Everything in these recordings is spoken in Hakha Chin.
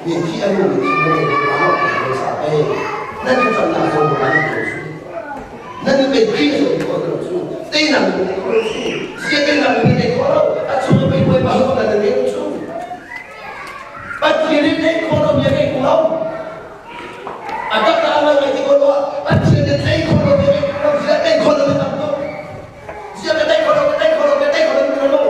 Mi thi a nungmi thinlung in a hau ti sa pei. Nan thlacamnak zong a nan ko cu. Nan pei Khrih a zong ko lo cu. Teinak nan nei ko lo cu. Sia teinak nan nei ko lo. A chung a pei Bawipa zong nan nei lo cu. Pathian in nei kho lo mi a ngei ko lo. A tak a ngai ngai ti ko lo. Pathian in tei kho lo mi a ngei ko lo. Sia tei kho lo mi tam tuk. Sia ka tei kho lo, ka tei kho lo, ka tei kho lo ti lo.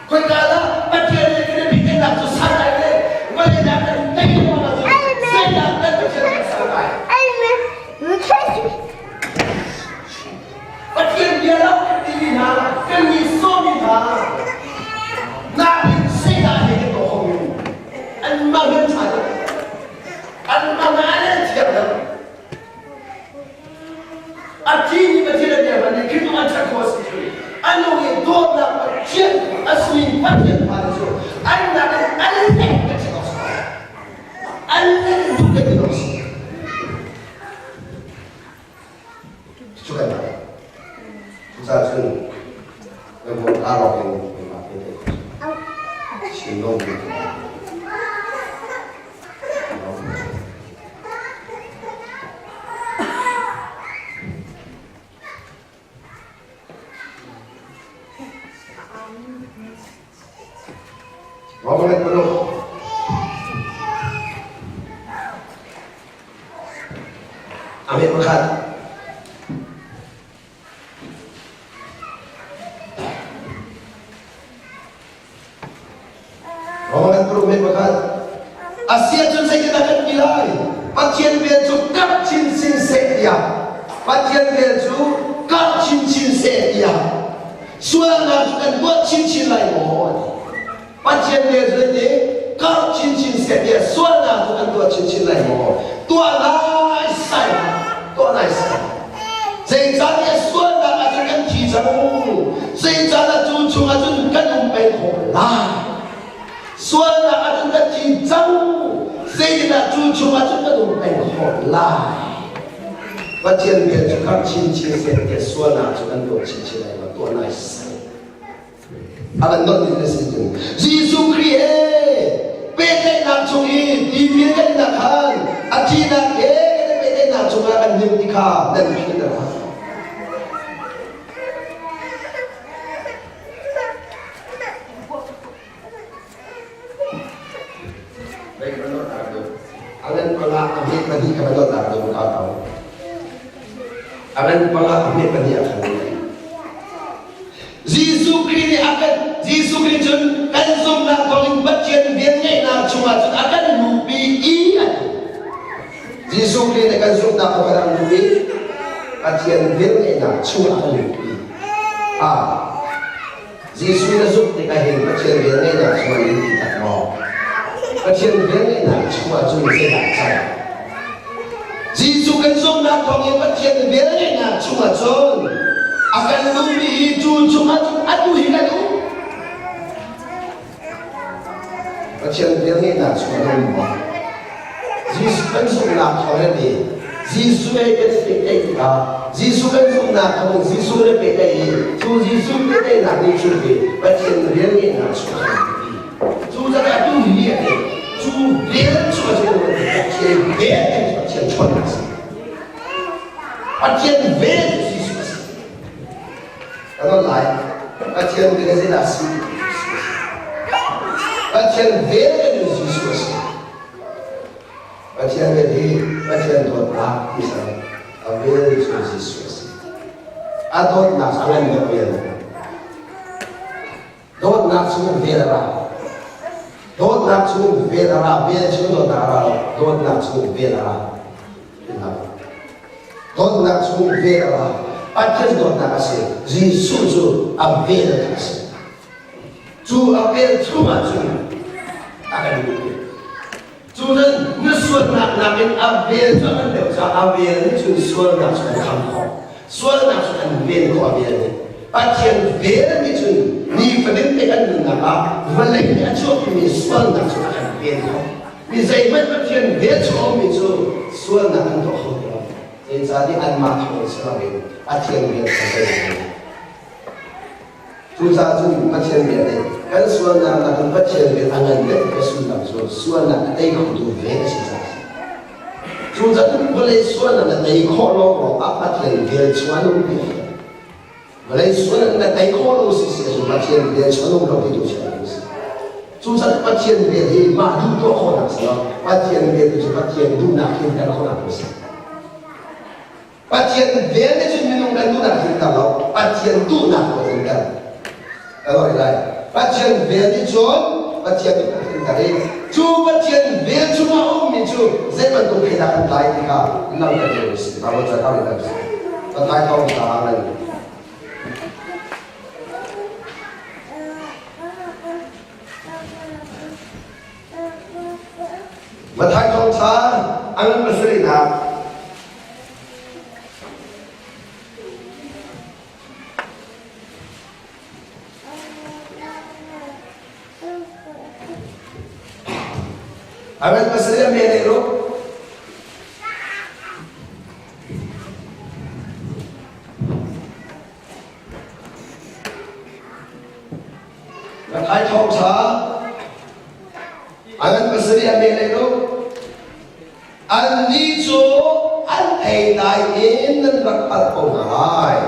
Khoika dah Pathian nih kan i nak cu san lai le vawlei nak kan tei lo ahcun zeidah kan Pathian kan ser lai? Pathian bia lo kan timi hna, kan nih sawmi hna, nain zeidah he kan tuah kho mi? Anmah nan ṭha deuh. Anmah nan thiam deuh. A thimi Pathian a bia hmanh nih Khrih an ṭhat khawh a si cu. A nung i dawtnak Pathian a simi Pathian fale cu an nakin an leng kan si awk si. An leng duh kan ti awk si. Cu kan lai. Cucaah cun kan vun aa in mah te te chin lawng Roman paruk. Amen pakhat. Roman paruk men pakhat. Asiahcun zeitindah kan ti lai? Pathian vel cu karh chinchin seh tiah. Pathian vel cu karh chinchin seh tiah. Sualnak cu kan tuah chinchin lai maw? Pathian vel cu zeiti? Karh chinchin seh tiah sualnak cu kan tuah chinchin lai maw? Tuah lai sai tuah lai sai. Zeicahtiah sualnak ahcun kan thi cang. Zeicahtiah cu chungah cun kan um peng khawh lai. Sualnak ahcun kan thi cang. Zeitindah cu chungah cun kan um peng khawh lai. Pathian bia cu khamh chinchin seh tiah sualnak cu kan tuah chinchin lai ma tuah lai sai. A kan dawt ni na si cun Jesuh Khrih he pehtlaihnak chung i tipil kan nak khan a thihnak he kan i pehtlaihnak chungah kan hlim ti kha nan philh hna. Alan panga a hmet pahnih kha dawtnak do ka tau. Alan panga a hmet pahnih a khan. Jesuh Khrih nih a kan Jesuh Khrih cun kan zumhnak thawngin Pathian velngeihnak chungah cun a kan luhpi i a ti. Jesuh Khrih nih kan zumhnak thawng a kan luhpi Pathian velngeihnak chungah a kan luhpi. Ah Jesuh na zumh tikah hin Pathian velngeihnak chungah in ti tak maw? Pathian velngeihnak chungah cun zeidah a cang? Jesuh kan zumhnak thawngin Pathian velngeihnak chungah cun a kan duhmi hi cu chungah cun atu hi kan um. Pathian velngeihnak chungah na um maw? Jesuh kan zumhnak thawngin ni Jesuh he kan i pehtlaih tikah Jesuh kan zumhnak thawngin Jesuh kan i pehtlaih i cu Jesuh pehtlaihnak nih cun hi Pathian velngeihnak chungah kan ti. Cu caah atu hi a ti. Cu vel chungah cun Pathian vel kan Pathian chawnhnak a si. Pathian vel cu Jesuh a si. Kan on lai. Pathian vel zeidah a si? Pathian vel kan Jesuh a si. Pathian vel hi Pathian dawtnak ti sang a vel cu Jesuh a si. A dawtnak a ngan deuh vel. Dawtnak chung vel a ra. Dawtnak chung vel a ra. Vel chung dawtnak a ra lo. Dawtnak chung vel a ra. Dawtnak chung vel a ra. Pathian dawtnak a si. Jesuh cu a vel a si. Cu a vel chungah cun a kan luhpi. Cu nan na sualnak nakin a vel cu a kan deuh caah a vel nih cun sualnak cu an kham khawh. Sualnak cu an ven khawh a vel nih. Pathian vel nih cun nifatin te kan nunnak ah vawlei nih a chuahpimi sualnak cu a kan ven khawh. Mi zeihmanh Pathian vel chung a ummi cu sualnak an tuah kho ti lo. Zeicahtiah anmah thawng si loin Pathian vel kha zei Cucaah cun Pathian bia nih. Kan sualnak nakin Pathian vel a ngan deuh ka sullam cu sualnak a tei khotu vel a si caah a si. Cucaah vawlei sualnak na tei khawh lawnglawng ah Pathian vel chung ah na um ti. Vawlei sualnak na tei khawh lo si si ahcun Pathian vel chung ah na um lo ti tu si a si. Cucaah Pathian vel hi mah duh tuah khawhnak si lo. Pathian vel tu cu Pathian duhnak tlinter khawhnak tu si. Pathian vel nih cun minung kan duhnak tlinter lo, Pathian duhnak tu a tlinter. Ka ruah lai. Pathian vel nih cun Pathian duhnak tlinter i cu Pathian vel chungah a ummi cu zei bantuk thei dah kan tlai ti kha langhter ding a si. Bible ca kha rin si. Pathai thawng ca ngan. Mathai thawngṭha a ngan pasarihnak. A ngan pasarih a me leh ruk. Mathai thawngṭha a ngan pasarih a me leh ruk. Annih cu an ei lai in nan rak palh ko hna lai.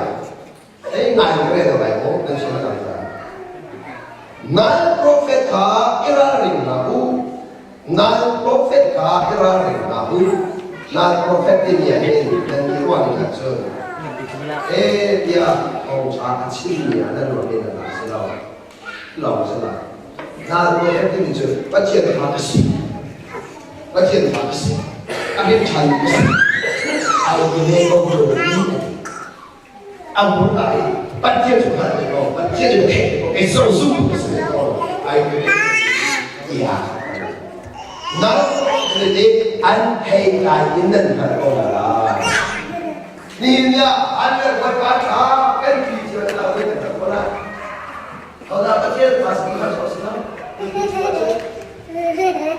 Ei ngai ka rel lai maw nan sin a lang Nan profet kha i ralring hna u. Nan profet kha i ralring hna u. Nan profet timi ah hin nan i ruah ning ahcun e tiah thawngṭha a chimmi ah nan ruah men a si lo. Lawng si lai. Nan profet timi cu Pathian fa ka si. Pathian fa ka si. A min ṭhan ka si. Ai ti ve ko tu a mur ka i Pathian cu hngal ve ko Pathian cu theih ve ko kei zong zum ka si ve ko ai ti ve tiah nan nih an thei lai in nan hngal ko lai nihin ah an rak bawipa ṭha kan ti cu an lo in kan ko lai Hodah Pathian fa si kha so si lo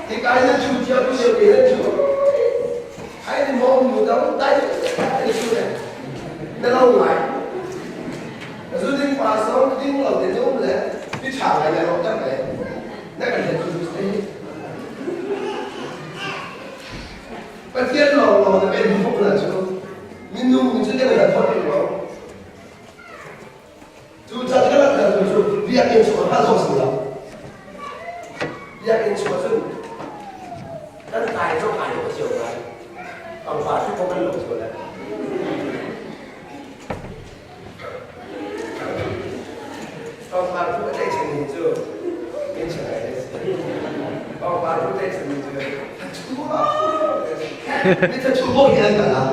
Hika in chu cia tu se pe chu ai ni mong mu dang dai ai chu ne na lo ngai zu ding pa so ding lo te um le ti tha ngai na lo tak le na kan he chu se Pathian lo lo na pen fuk na chu minung cu te na thot lo Cu can ka rak kal cu biakinn chung ah hal si lo. Biakinn chung ah cun kan kai zong ai dawh cio ngai. Pangpar cu ko kan lo cio le. Pangpar cu a tlaihchan mi cu min chang ai si. Pangpar cu tlaihchan mi cu thu mi thu bo hi an kal ah.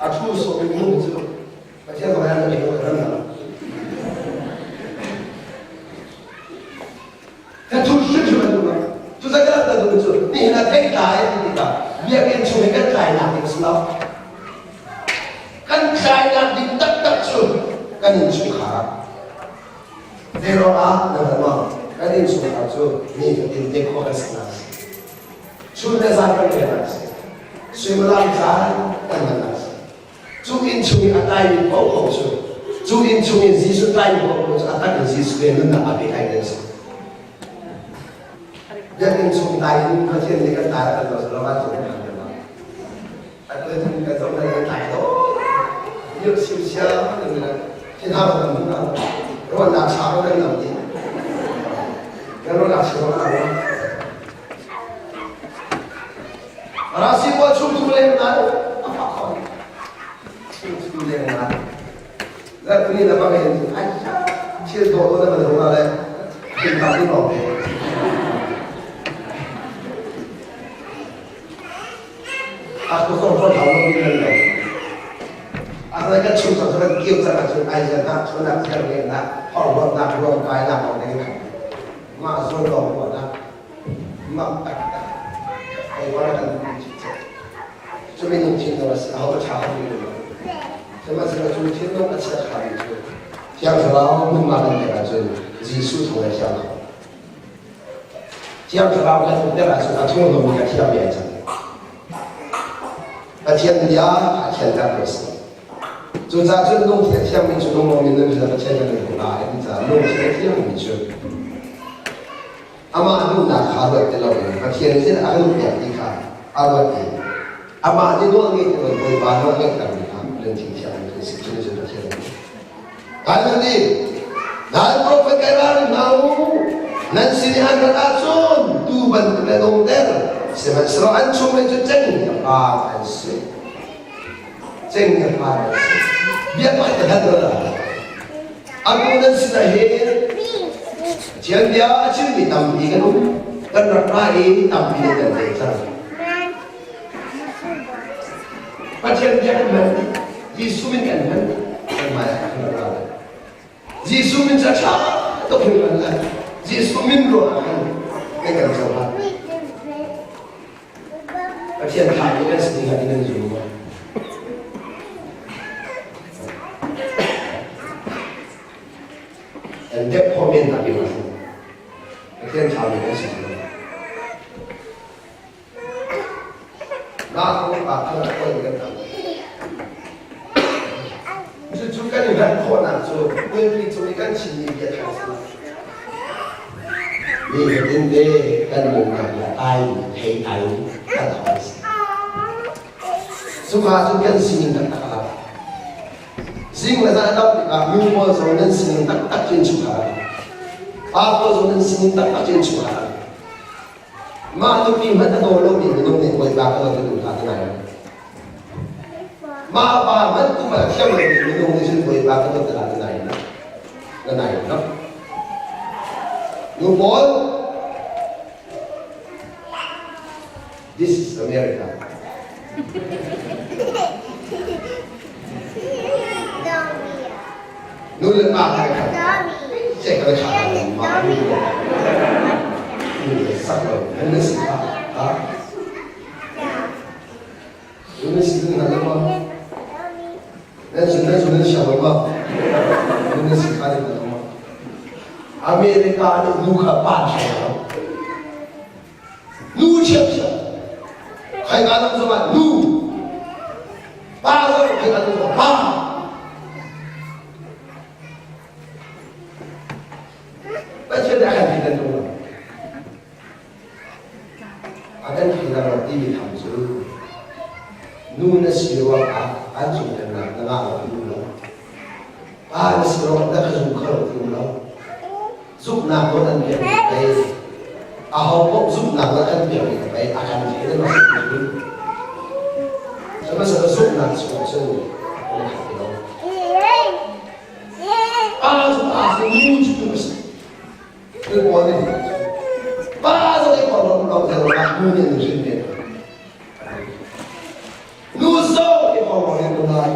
A thu sawh mi minung cu Pathian hmai ah na minung a ram lo. Ka thu hrimhrim an duh lo. Cu zat ka duh cu nihin ah theih tlai ti tikah biakinn chung i kan tlainak ding si lo. Kan tlainak ding taktak cu kan innchungkhar ah. Zeiruang ah na hngalh maw? Kan innchungkhar cu mi fatin te khua kan saknak a si. Chun le zan kan rian a si. Suimilam caan kan hman a si. Cu inn chung i a tlaimi paohpaoh cu cu inn chung in Jesuh tlaimi paohpaoh cu a tak in Jesuh he nunnak aa pehtlai mi an si. Biakinn chung tlai in Pathian nih kan tlai kan lo lo ah cun kan hal lo. Atu cun kan zong kan tlai lo. Yuk siu sia kan thin hau kan hmu lo. Ruahnak cha kan lam ti. Kan ruahnak cha kan lam. Rasi pawl chungthu leng ngai a fak kho. Chungthu leng ngai. Zarhpini na bang in ai thil dawh dawh na van hung le thil ta ti lawng te. Hak ko ko hau lo mi nan lo. A kan chung cang kan kio cang ahcun ai nak chunak thiar nak horhuatnak ruang kai nak lawng ding kan mah zawn lawng ruahnak mak taktak kai wara kan cu minung thinlung a si aho ṭha ko mi lo sihmanhsehlaw cu thinlung a chia ṭha mi cu Thiang Thlarau hmunhma kan pek ahcun Jesuh thawng in thiang kho Thiang Thlarau kan umter ahcun a thurhnawmmi kha thiang mi ai cang Pathian bia a thianter tu a si cucaah cun lungthin a thiangmi cu lunglawm in nan Pathian kan in hmu lai ti caah lungthin a thiangmi cu amah duhnak kha ruat ti loin Pathian nih a kan pek ti kha a ruat i amah nih nawl ngei ti loin Bawipa nawl ngeihtermi kha lungthin thiang in si cu cu Pathian nih Kan nih nan profet kai ralring hna u nan sin i an rat ahcun tuu bantuk in an umter sihmanhsehlaw an chung in cu cenghngia pa an si cenghngia pa an si bia pakhat ka hlat lo Atu nan sinah hin Pathian bia a chimmi tampi kan um. Kan rak ra i tampi nan kan theih cang. Pathian bia kan hman dih. Jesuh min kan hman dih. Kan hmai ah kan rak ra lai. Jesuh min ca ṭha tuk hin kan lai. Jesuh min ruang ah khan kan kan cohlan. Pathian thah nih kan si ding ah nan zum maw? An dep khawh men tak ding a si. Pathian thah nih kan si ding. Mah kong pa kha koi kan tam. Cucu kan i hngalh khawhnak cu pulpit cung i kan chimmi bia thang si. Nifatin te kan nunnak le ai thei ai kan hau si. Cuka cun kan sining taktak a lang. Zing le zan dam tikah nu pawl zong nan sining taktak cun chungkhar. Pa pawl zong nan sining taktak cun chungkhar. Mah nupi hmanh a daw lomi minung nih Bawipa ka dawt duh hna ti ngai. Mah pa hmanh kum a thiam lomi minung nih cun Bawipa ka dawt ti nai na na nai no. Nu pawl This is America. Nu le pa kai khat che ka le kha ma nu nu le sak lo nan na si kha ha nu na si na le ma nan su nan su nan siang lo ma nu na si kha le ma America nih nu kha pa ṭha lo Nu ṭhiamṭhiam. Khoika lam zongah nu. Pa zong khoika lam zongah pa. Pathian nih a kan theidan tung lo. A kan theidan lo timi tham cu nu na si ruangah an cung na ngah lo ti lo. Pa na si ruangah na ka zum kho lo ti lo. Zumhnak nawl an pekmi pei aho paoh zumhnak nawl an pekmi pei a kan thei nan rak si Sihmanhsehlaw zumhnak chungah cun kan i khat ti lo. Pa cu pa cu nu cu nu a si. Nu pawl nih pa zong i porhlawt lo ah nu nih an hrin ve. Nu zong i porhlawt in lai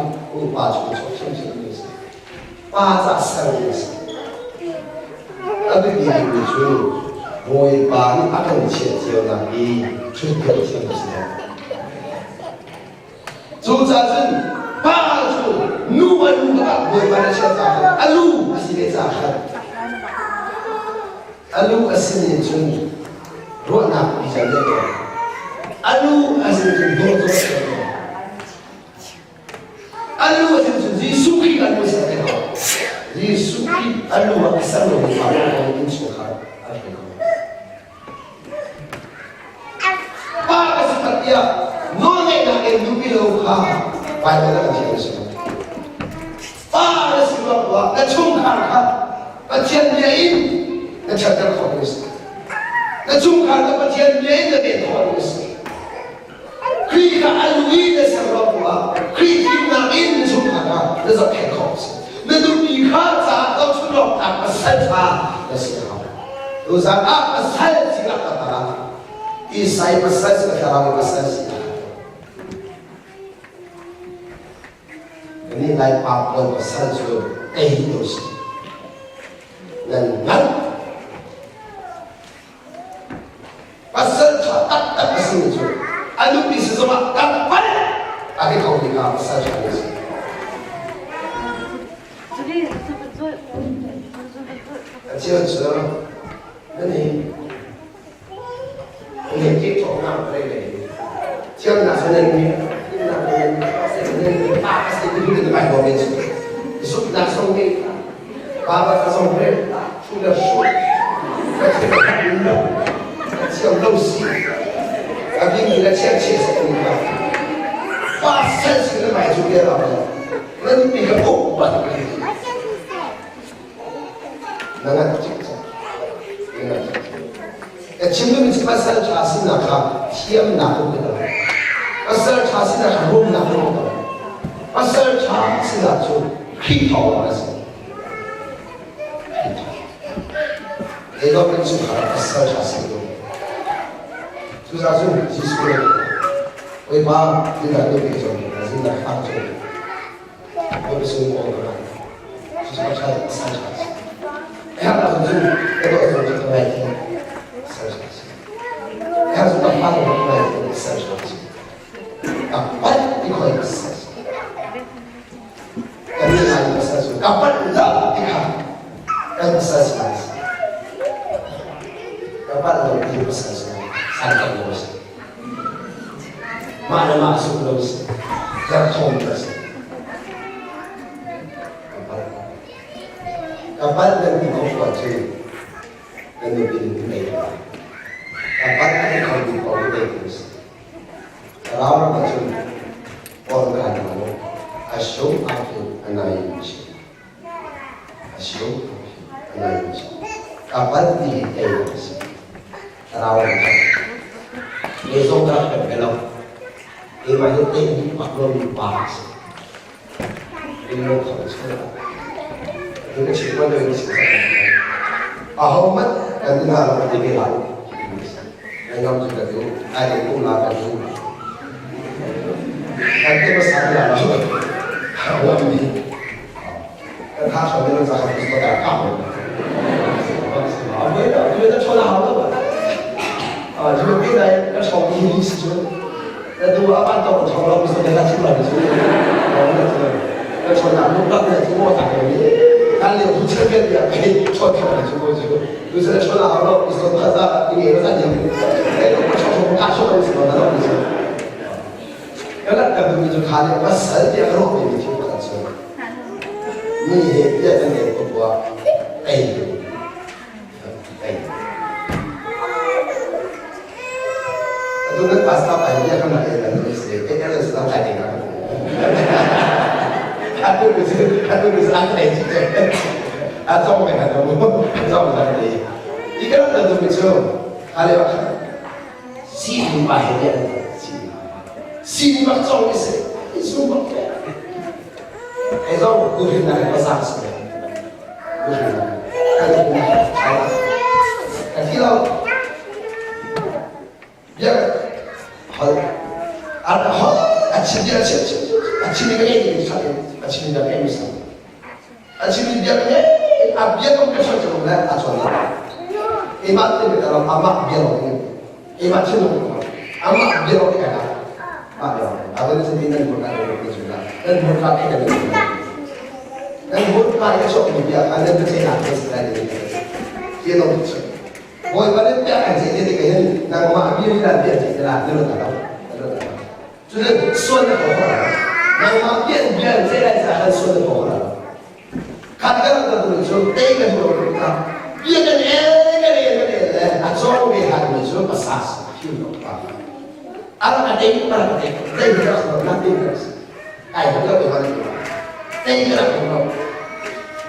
pa cu chuak thiamthiam mi a si. Pa ca sermi a si. A biapi bikmi cu Bawipa nih a kan chiah cionak i ṭhutpiak thiam a si lo. Cucaah cun pa cu nu a lu kha Bawipa nih a chiah caah khan a lu a si ve caah khan a lu a si nih cun ruahnak bijak deuh tuah. A lu a si cun dawh dawh tuah. A lu a si cun Jesuh Khrih a lu a ser te ko. Jesuh Khrih a lu ah a ser lo mi pa lawng innchungkhar a hruai ko. Pa ka si tak tiah nawlngeihnak in nupi lo kha Baibal ah kan thiam a si lo. Pa na si ruang na chungkhar kha Pathian bia in na ṭhatter khawh mi a si. Na chungkhar kha Pathian bia in na ven khawh mi a si. Khrih kha a lu i na ser ruang ah Khrih fimnak in na chungkhar kha na zohkhenh khawh a si. Na nupi kha caah zohchun awk pasal ṭha na si a hau. Tuzaan ah pasal si lak taktak ah Isai pasal si thlarau pasal si a hau. Ni Lai pa pawl pasal cu ei to si. Nan ngan. Pasal ṭha taktak a simi cu a nupi si zongah kan palh a ti kho mi kha pasal ṭha an si. A cheu cu nan hi nan ke thawknak lei lei thiamnak sa nan nih thiamnak nan nan pa ka si ti tu bai bo men su zuknak song ngei pa ba ka song re thu la shu ka thiam lo ka thiam lo si a bing ni la chiak che sa ni ka pa sel si na bai chu ke ra nan pi ka uk ba na ngat cik cak na ngat cik ka chim duhmi cu pasal ṭha sinak kha thiamnak um ka pasal ṭha sinak kha rumnak um ka pasal ṭha sinak cu Khrih thawng a si Keimah kan chungkhar ah pasal ṭha si ko. Cucaah cun Jesuh nih Bawipa dinah nu pe cawm zindah fak cawm Bawipa sung aw ka Cucaah ṭha pasal ṭha si. A herh ahcun cun ka dawt zong cu ka ngai thiam pasal ṭha si. A herh cun ka fa zong ka ngai thiam pasal ṭha si. Ka palh ti khoi pasal si. Kan nih lai pasal cu ka palh lo ti kha kan pasal si lai si. Ka palh lo ti pasal si san kan lo si. Mah le mah suk lo si. Derthawm lo si. Ka palh. Ka palh nan ti ko sual cu nan nupi nih nei lo. Ka palh a ti kho ti ko nei tu si. Rauram ahcun Organ lo a sung ahhin a nai mi si. A sung ahhin a nai mi si. Kapal ti hi tei a si. Rauram cu. Me zong ka rak pek ve lo. Keimah hi tei duh bak lomi pa a si. Rinlo kho chung ah. Tu ka chim ko ni si. Ahohmanh kan hna lo ti ve lai. Ngai ngam cu ka tu ai le kum la kan tu. Kan te pa sa la lo. Wa mi. Kan tha shon ni za kha ko ta ka. A ve da ve da chola ha lo ba. A ju pe dai ka chong ni si chu. Na tu a ban to chong lo so na chim la su. Na chon na lu ba ne chu mo ta ke ni. Kan le tu chen ke ya ke chon ke na chu mo chu. Tu se chon la lo so ta za ni nge sa ni. Ai lo ko chong chong ka chong ni so na lo ni so. Ka la ka du chu kha le pasal ti ka ro ni chu ka chu. Ni he bia kan ngai ko bua ei ei. Atu nan pastor pa bia kan la ei kan ni se e e le sa kai ding ka. Atu ni se atu ni se an ei chi che. A chong me han mu chong sa ni. I ka la du mi chu ale ba si ni pa he bia si. Si ni bak chong ni se. Isu bak ke. Hei zong kuhrin ah pasang si. Kuhrin kan Ka thi lo. Biak hol an hol a chim bia chim chim a chim mi ka ngei mi sa a chim mi ka ngei mi sa a chim mi bia ka ngei a bia kong ka chon chom le a chon la ima te mi ta lo ama bia lo ni ima chin lo ama bia lo ni ka ma bia lo a tu ni nan hmurka nan hmurka cu nan hmurka ke nan nan hmurka ke sok mi bia kha nan biaceih nak ke si lai ni ti lo cu Bawipa nih bia kan ceih te hin nangmah bia hi dan bia ceih te la nan ta lo cutin sual na ko nangmah bia bia ceih lai ca khan sual na ko la khat kan ta tu cu tei kan do ka bia kan e kan e kan e le a cawng ve han mi cu pasas phim lo pa al a dei par a dei dei ka so na dei ka ai ka ko han dei ka ko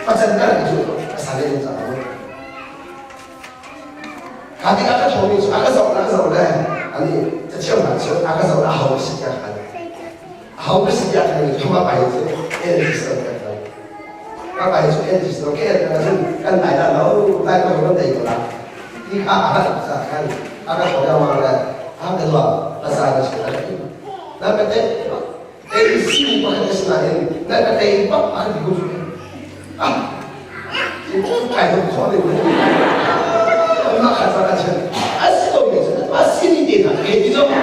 pacan ka cu asale ca Kha tikah ka ṭhawmi cu a ka zoh na ka zoh le ani cathiam hna cu a ka zoh na aho ka si tiah ka hal. Aho ka si tiah ka hal thuma pai cu Elvis lo ka hal. Ka pai cu Elvis lo ke el cun kan lai dah lo lai ko kan dei ko la. Ti kha a hal ca khan a ka ṭhaw ma le a ka dua a za ka si ka ti. Na ka te. Kei si pakhat ka si nain na ka tei bak an ti ko cu. Ah, kai dong khawh ding. Mah kha ca ka chen. A si ko mi cu a si ni te hna kei ti zong.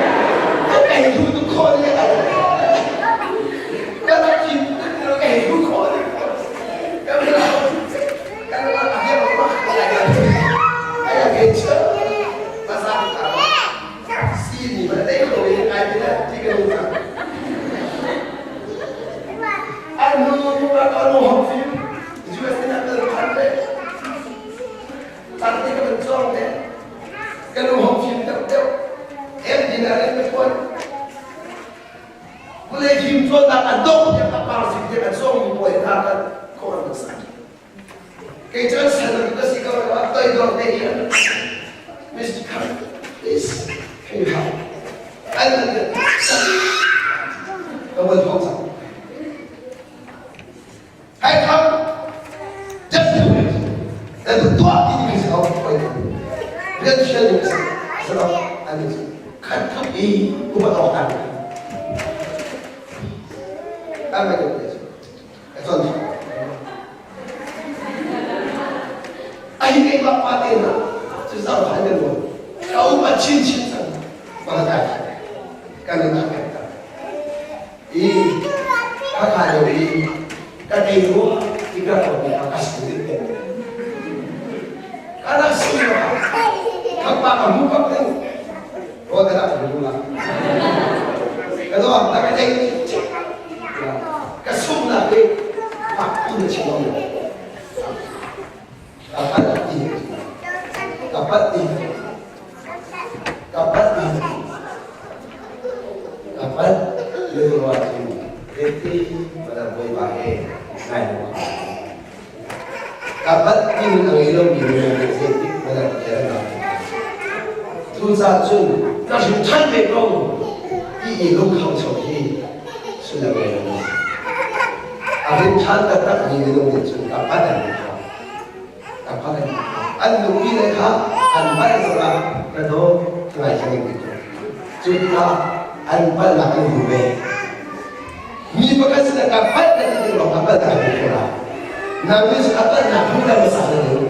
Ka kai thu tu khawh ding ka ka rak thim ka kai thu khawh ding. Ka ka rak a hiam ma ka ka ai kai che. Ma sa ka Si ni ma tei ko in ai ti ti ka lu cang. Anu anu hong phim US in an phan te. Tan te ka ban chong te. Ka nu hong phim deuh deuh. Em din a ren tuan. Vulei phim chuan nak an dong tiang a par sik tiang an song mi pawl hna kan khor an sak. Kei cu an sal ka si ko lo toidor te hi Mr. Khan, please, can you help? An ka bual thong cang. Hey, come, just do it. Dan tu tuah ti mi si ko oi. Rian fial mi si. Salo an ni khat tluk i upat awk an. An mai deuh Ka cawn A hi keimah pa te hna cu zoh than kan ruat. Ka upat chinchin cang. Pakhat ai kan in ak ta. I khakha lio i ka tei rua i ka ruat mi ka si ding te. Ka rak si lo. Khapa ka mu kap ding. Ruat ka rak mu la. Ka do na ka tei Ka sungnak hi fak in na chim lo. Ka palh ti. Ka palh ti. Ka palh ti. Ka palh lungrual cu tete mana bawipa he ngai lo. Ka palh ti nun a ngei lomi minung nih zeitik hmanh ah bia an Cucaah cun ka hrim ṭhan ve ko ti i lungkhangcho hi sullam ngei lo a si. A hrim ṭhan taktakmi minung nih cun ka palh an ti kho. Ka palh an ti kho. An nupi le kha an palh zongah ka dawt ka ngaithiam an ti kho. Cu tikah an palhnak an hmu ve. Mi pakhat sinah ka palh na ti ding lawng ka palhnak an hmu kho lai. Nang nih cun a palhnak hmu na hmasa na ding.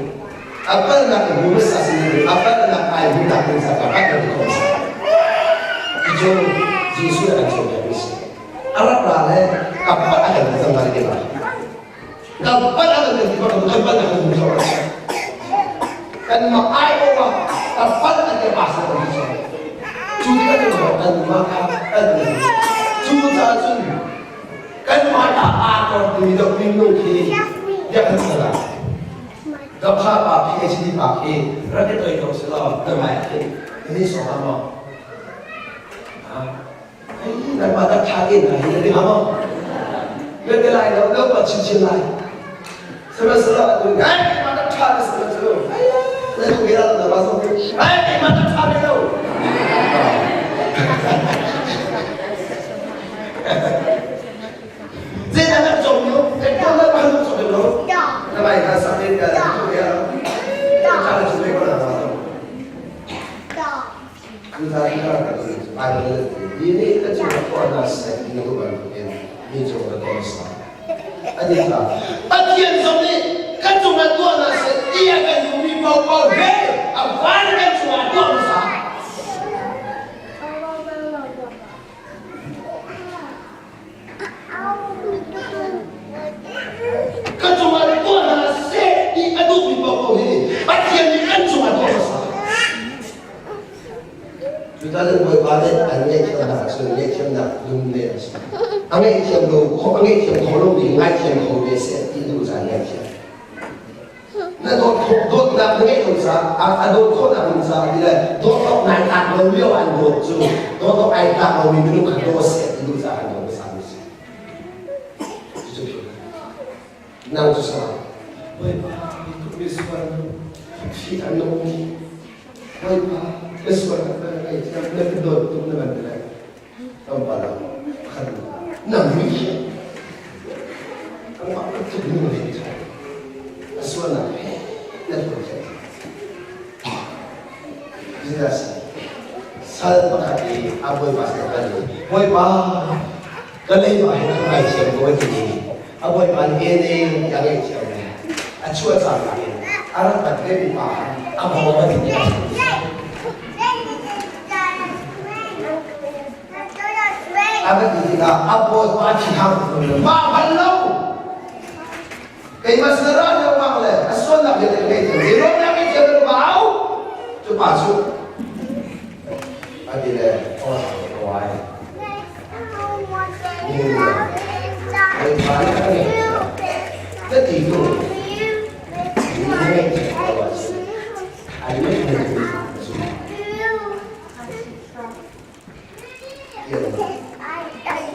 A palhnak na hmu hmasa si na ding. A palhnak ai hmuhnak ding ca ka palh na ti kho hmasa. Cucu Jesuh nih a kan cawnpiakmi si. A rak ra le ka palh a kan ti cang lai ti lai. Ka palh a kan ti bak kan palh na kan hmu kho. Kanmah aiawh ah ka palh an ti pa sa kan ti Cu tikah cun kanmah kha kan Cucaah cun kanmah ta aa tor timi deuh minung khi bia kan sal ah Dapha pa PhD pa khi rak i toi ko selaw na hmai ah khin ini sawm ah maw Hei nangmah tak tha te hna hi na ti hnga maw Na ti lai lo lo pa chinchin lai Sihmanhsehlaw atu ai keimah tak ṭha na si lo cu na duh ve lo na pa zong ai keimah tak ṭha ve lo Zeidah na cawm yo kan tuah na pa na cawm lo na mai kha sak in ka tu ve lo ṭha na cu ve ko na pa zong Hi nih ka cungah tuahnak seh ti na duh bantukin mi cung na tuah hmasa. Pathian zong nih kan cungah tuahnak seh ti a kan duhmi paohpaoh he a van kan cungah tuah hmasa. Ka cungah tuah hna seh ti a duhmi paohpaoh hi Pathian nih kan cungah tuah hmasa. Cucaah Bawipa nih an ngaihthiamnak cu ngaihthiamnak lung le a si. A ngaihthiam lo a ngaihthiam kho lomi ngaithiam kho ve seh ti duh caan ngaihthiam. Na dawt khawh dawtnak na ngeih lo caah a dawt khawhnak ding caah ti le dawt awk nai tlak lo lio an dawt cu dawt awk ai tlak lomi minung kha daw seh ti duh caah an dawt hmasa mi si. Cucu nang cu sa Bawipa mi sual fi an nung Bawipa ka sual ka ngaihthiam na ka dawt tuk na van ti lai tlawmpal ah khan nang mui hi amah bantuk nu he a sualnak he na tuan thiam Jesus sal pakhat i a bawipa sin kal i bawipa. Ka leiba hi ka ngaithiam ko a ti i a bawipa nih e ne tiah a ngaihthiam le a chuah cangka in a rak bat vemi pa khan a bawm a ti i a A va ti tikah a bawipa a thinhang mah bal lo. Keimah sin ra lengmang le a sualnak vialte ka ngaihthiam. Zeiruangah ngaihthiam na bau? Cu pa cu a ti le aw ka wai. Bawipa nih a ka ngaihthiam. Na ti tu na ngaihthiam ko ahcun ai ngaihmi tu na zumh.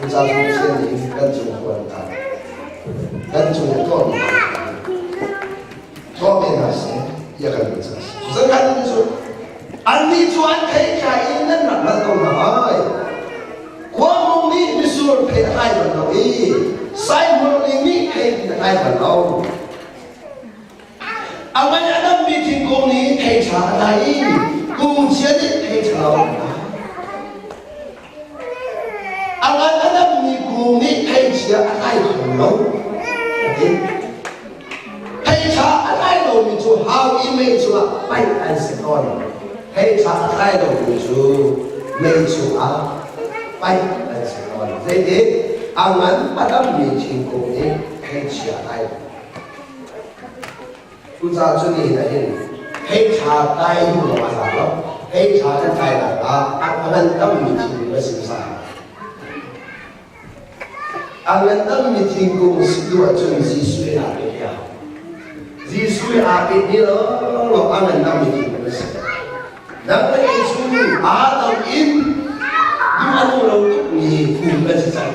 Cucaah Pathian nih kan cung tuan ta kan cung tuahmi tuahmi hna seh tiah kan duh caah a si. Zakhat cu annih cu an thei tlai in nan rak hngalh ko hna lai. Khuahmung nih misur thei a tlai bal lo i saihmur nih mi thei a tlai bal lo. A ngan a dammi thingkung nih thei ṭha a tlai i kung chia nih thei ṭha lo a tlai. A ngan a dammi kung nih thei chia a tlai kho lo. A ti. Thei ṭha a tlai lomi cu hau i mei chungah paih an si tawn. Thei ṭha a tlai lomi cu mei chungah paih an si tawn. Zeitin? A ngan a dammi thingkung nih thei chia a tlai lo. Cucaah cu ni ah hin thei ṭha tlai duh lawng a za lo. Thei ṭha kan tlainak ah a ngan tammi thingkung a si hmasa. A ngan tammi thingkung si duh ahcun Jesuh he aa peh a hau. Jesuh he aa peh ni lawnglawng a ngan tammi thingkung a si. Nang le kei cu Adam in duh a nung lo tukmi kung kan si cang.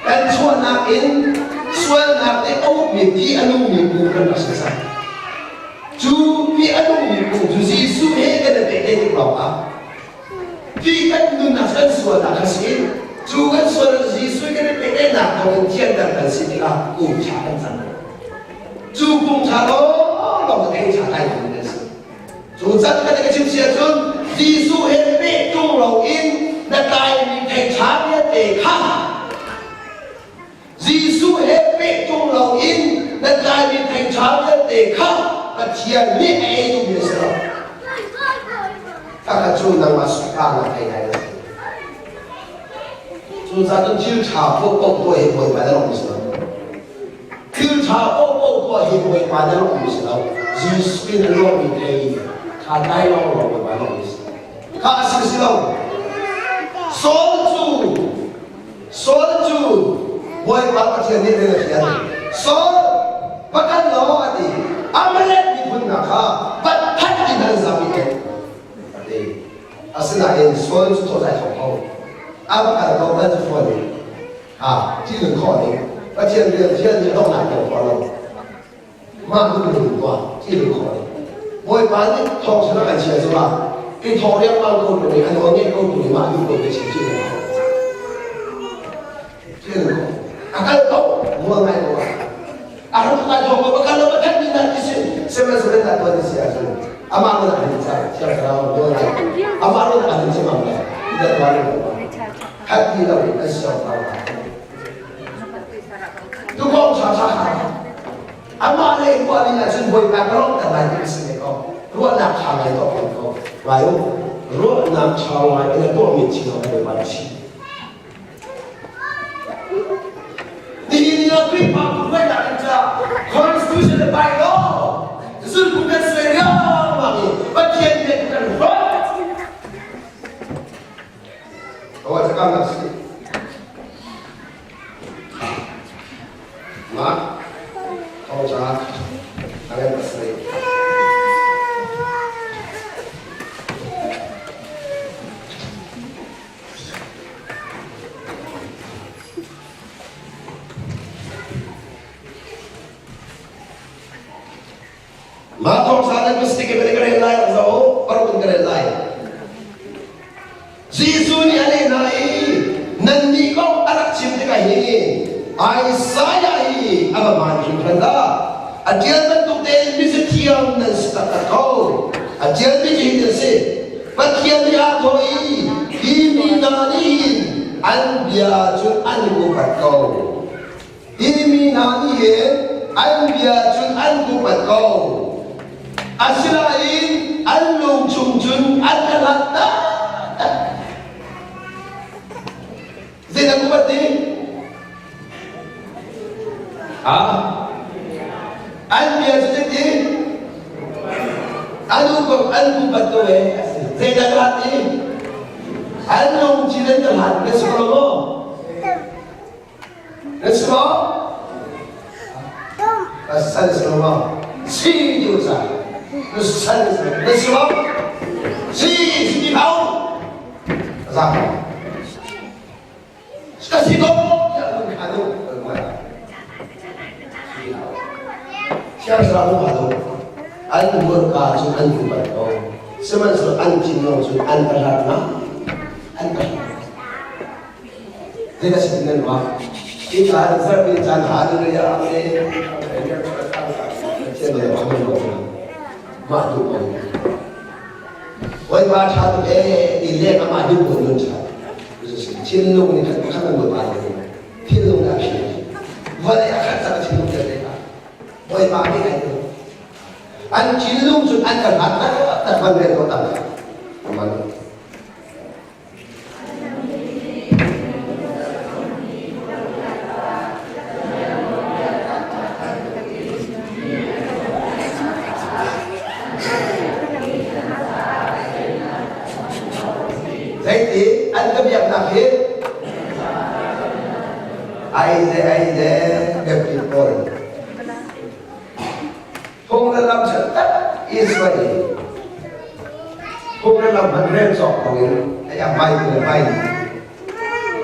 Kan chuahnak in sualnak nih a ukmi ti a nungmi kung kan rak si cang. Cu ti a nungmi kung cu Jesuh he kan i pehtlaih tik lawngah ti kan nunnak kan sualnak a si. Cu kan sual Jesuh kan i pehtlaihnak thawngin thianter kan si tikah kung ṭha kan cang. Cu kung ṭha lawnglawng thei ṭha tlai kan si. Cu can kan ka chim si ahcun Jesuh he peh ṭung loin na tlaimi thei ṭha vialte kha Jesuh he peh ṭung loin na tlaimi thei ṭha vialte kha Pathian nih a ei duhmi a si lo. Khakha cu nangmah suipa na thei lai lo. Cucaah cun thil ṭha paohpaoh tuah hi Bawipa na lawmh si lo. Thil ṭha paohpaoh tuah hi Bawipa na lawmhmi si lo. Jesuh in a lawmmi thei kha tlai lawnglawng Bawipa lawmhmi si. Kha a si si lo. Saul cu Saul cu Bawipa Pathian nih rian a fial. Saul va kal law a ti. Amalek miphun hna kha pathat in an zam i a ti. Asinain Saul cu thawh thawk ko. A va kal ko an cu fawn i Ha, thil khawh ning Pathian rian thian nih donghnak tiang tuah lo. Mah duh ning tuah thil khawh ning. Bawipa nih thawng sana kan chia cu ah i thawng riangmang ko tu nih a nawl ngeih ko tu nih mah duh ko te chim thil khawh. Thil khawh. A kal ko mual ngai ko ah. A ram ngai ko ko kal lo pathan mi na ti si. Sihmanhsehlaw ta tuan si ahcun amah lo na hin ca thiang thlarau mual ngai. Amah lo na hin chimam le. Ida tuan lo. Khat ti lo in an siang hna Tukong ṭha ṭha kha amah le ruah ning ahcun Bawipa ka lawmhter lai ti a si ne ko. Ruahnak ṭha ngai tuah peng ko. Ngai u, ruahnak ṭha ngai in a tuahmi thil ah Bawipa na si. Nihin ni ah Khrihfabu hruainak in ca Constitution le bylaw zulhphung kan suai riangmang i Pathian bia kan hrawh. Awa cakam nak si. Mak thawngca angan pasarih. Mah thawngṭha nan mistake in ka rel lai zo paruk in ka rel lai. Jesuh nih a leh hna i nannih kong a rak chim tikah hin Isaiah hi a va hmaan hringhran dah. A ṭial bantuk tein mizathiam nan si taktak ko. A ṭialmi cu hitin a si. Pathian nih aa thawh i hi mi hna nih hin An bia cun an upat ko. Hi mi hna nih hin an bia cun an upat ko. Asinain an lung chung cun an ka hlat taktak. Zeidah upat ding? Ah? An bia cu zeitin? An upat an upat ko e. Zeidah ka hlat i? An lungthin an ka hlat na si ko maw? Na si maw? Ka sal si lo maw? Si ti u sa. Na sal si na si maw? Si si ti hau. Za. Ka si ko tiah lung kha lu Thiang Thlarau lung lo. An hmurka cu an hupat ko. Sihmanhsehlaw an thinlung cu an ka hlat ma? An ka hlat. Zeidah si nan ruah? Ika zarhpi caan hallelujah amen. Pathian le amen mah duh ko. Bawipa ṭha tuk ee ti leng amah duh ko nun ṭha. Thinlung nih khan pakhat an Bawipa le thinlung dah phi. Vawlei a khat cang thinlung vialte kha. Bawipa nih ai tu. An thinlung cun an kan hlat tak van rel ko tam. Aman. Zeiti an ka biaknak hi ai ze ai ze biapi pawl phung le lam tak Israel phung le lam han rel cawk ko in ai a mai le mai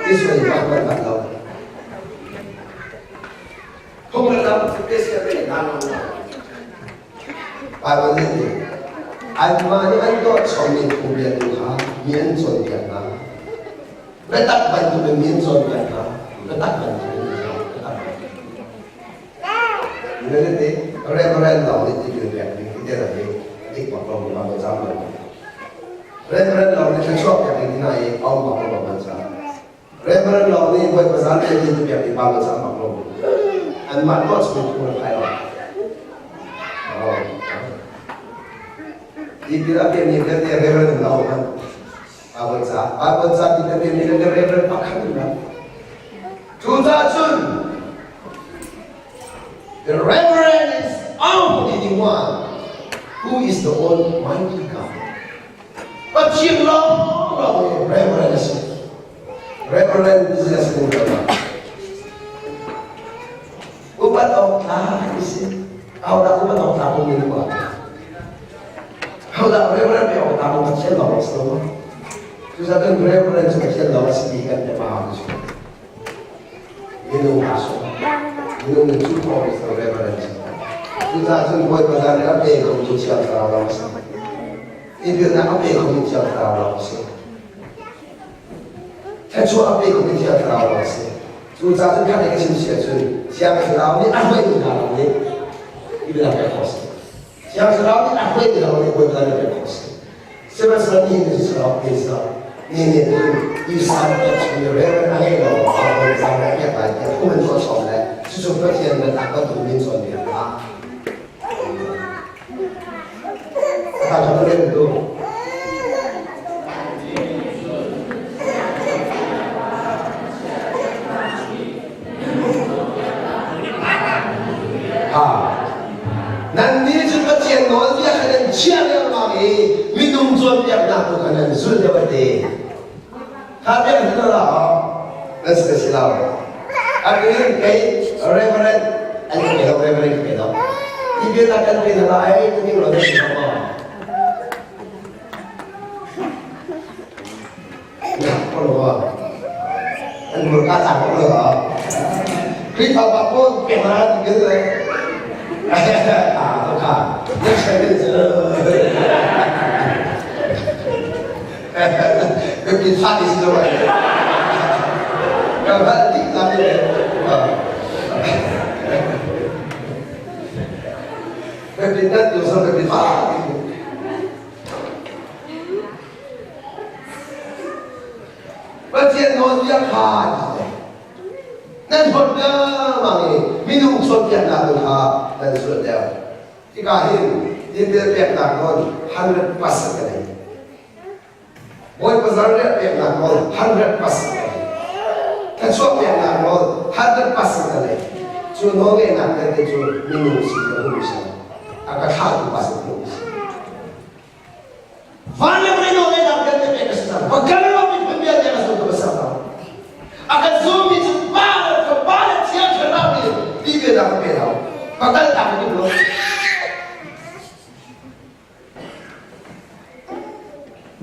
Israel ba ban ban lo phung le lam special le na lo Bible nih ti anmah nih an tuah chommi phungbia tu kha mi an cawnpiak hna biatak bantukin mi an cawnpiak hna biatak bantukin biatak bantukin Reverend lawng nih tipil pek ding ti te hi dik bak lo ma ba cam lo Reverend lawng nih thluachuah pek ding ti na i aum bak lo ma cam Reverend lawng nih Bawipa zan le ti pek ding ba ba cam bak lo anmah tuah chung phung le phai lo Tipil a pemi vialte Reverend lawng hman Bible ca Bible ca ti a pemi vialte Reverend pakhat in hman Cucaah cun The reverend is only the one who is the Almighty God. Pathian lawng lawng hi reverend a si. Reverend business ning lo Upat awk tlak a si. Ahodah upat awk tlak um in ruah? Ahodah reverend pe awk tlak um Pathian lawng a si lo. Cucaah reverend cu Pathian lawng a si ti kan te ma cu. Minung aa sawm. Minung nih cu thawng is the reverend. Cucaah cun Bawipa zan nih a pe kho tu Thiang Thlarau lawng a si. Tipilnak a pe kho mi Thiang Thlarau lawng a si. Thluachuah a pe kho mi Thiang Thlarau lawng a si. Cucaah cun khat ka chim si ahcun Thiang Thlarau nih a hruaimi hna lawng nih tipilnak pek khawh a si. Thiang Thlarau nih a hruaimi lawng nih Bawipa nih pek khawh a si. Sihmanhsehlaw ni ni cu ni cu ni nih cun Isai chung i reverend a ngei lo Bible cang le biak lai tiah phung in tuah sawm le cucu Pathian biatak bantuk min cawnpiak hna. A ta ṭha tu. Ha. Nannih cu Pathian nawlbia kha nan chiah riangmang i minung cawnpiaknak tu kha nan zulh deuh a ti. Kha biak hin la nan si si lo. Atu in kei reverend an pe lo reverend ka pe lo. Hi biatak kan pe na lai tu ning lo nan si lo maw? An hmurka tlak ko lo. Khrihfa pawl pek na ti bil le. Ah, ka. Na channel cu. Biapi fa ti si lo ai. Ka val dik la ni. Biapi nat tu so biapi fa ti. Pathian nawl. Nawlbia kha ti Nan hlawt lengmang i minung cawnpiaknak tu kha nan zulh deuh. Hika hin tipil peknak nawl 100% ka nei. Bawipa zarriah peknak nawl 100% ka nei. Thluachuah peknak nawl 100% ka nei. Cu nawlngeihnak vialte cu minung sin ka hmuhmi si lo. A ka thlahtu pa sin hmuhmi si. Van le vawlei nawlngeihnak vialte pek ka si cang. Va kal law miphun vialte ka zultu ka ser hna. A kan zulmi cu Pa le Fapa le Thiang Thlarau nih tipil a ka pe lo. Va kal tak in um lo.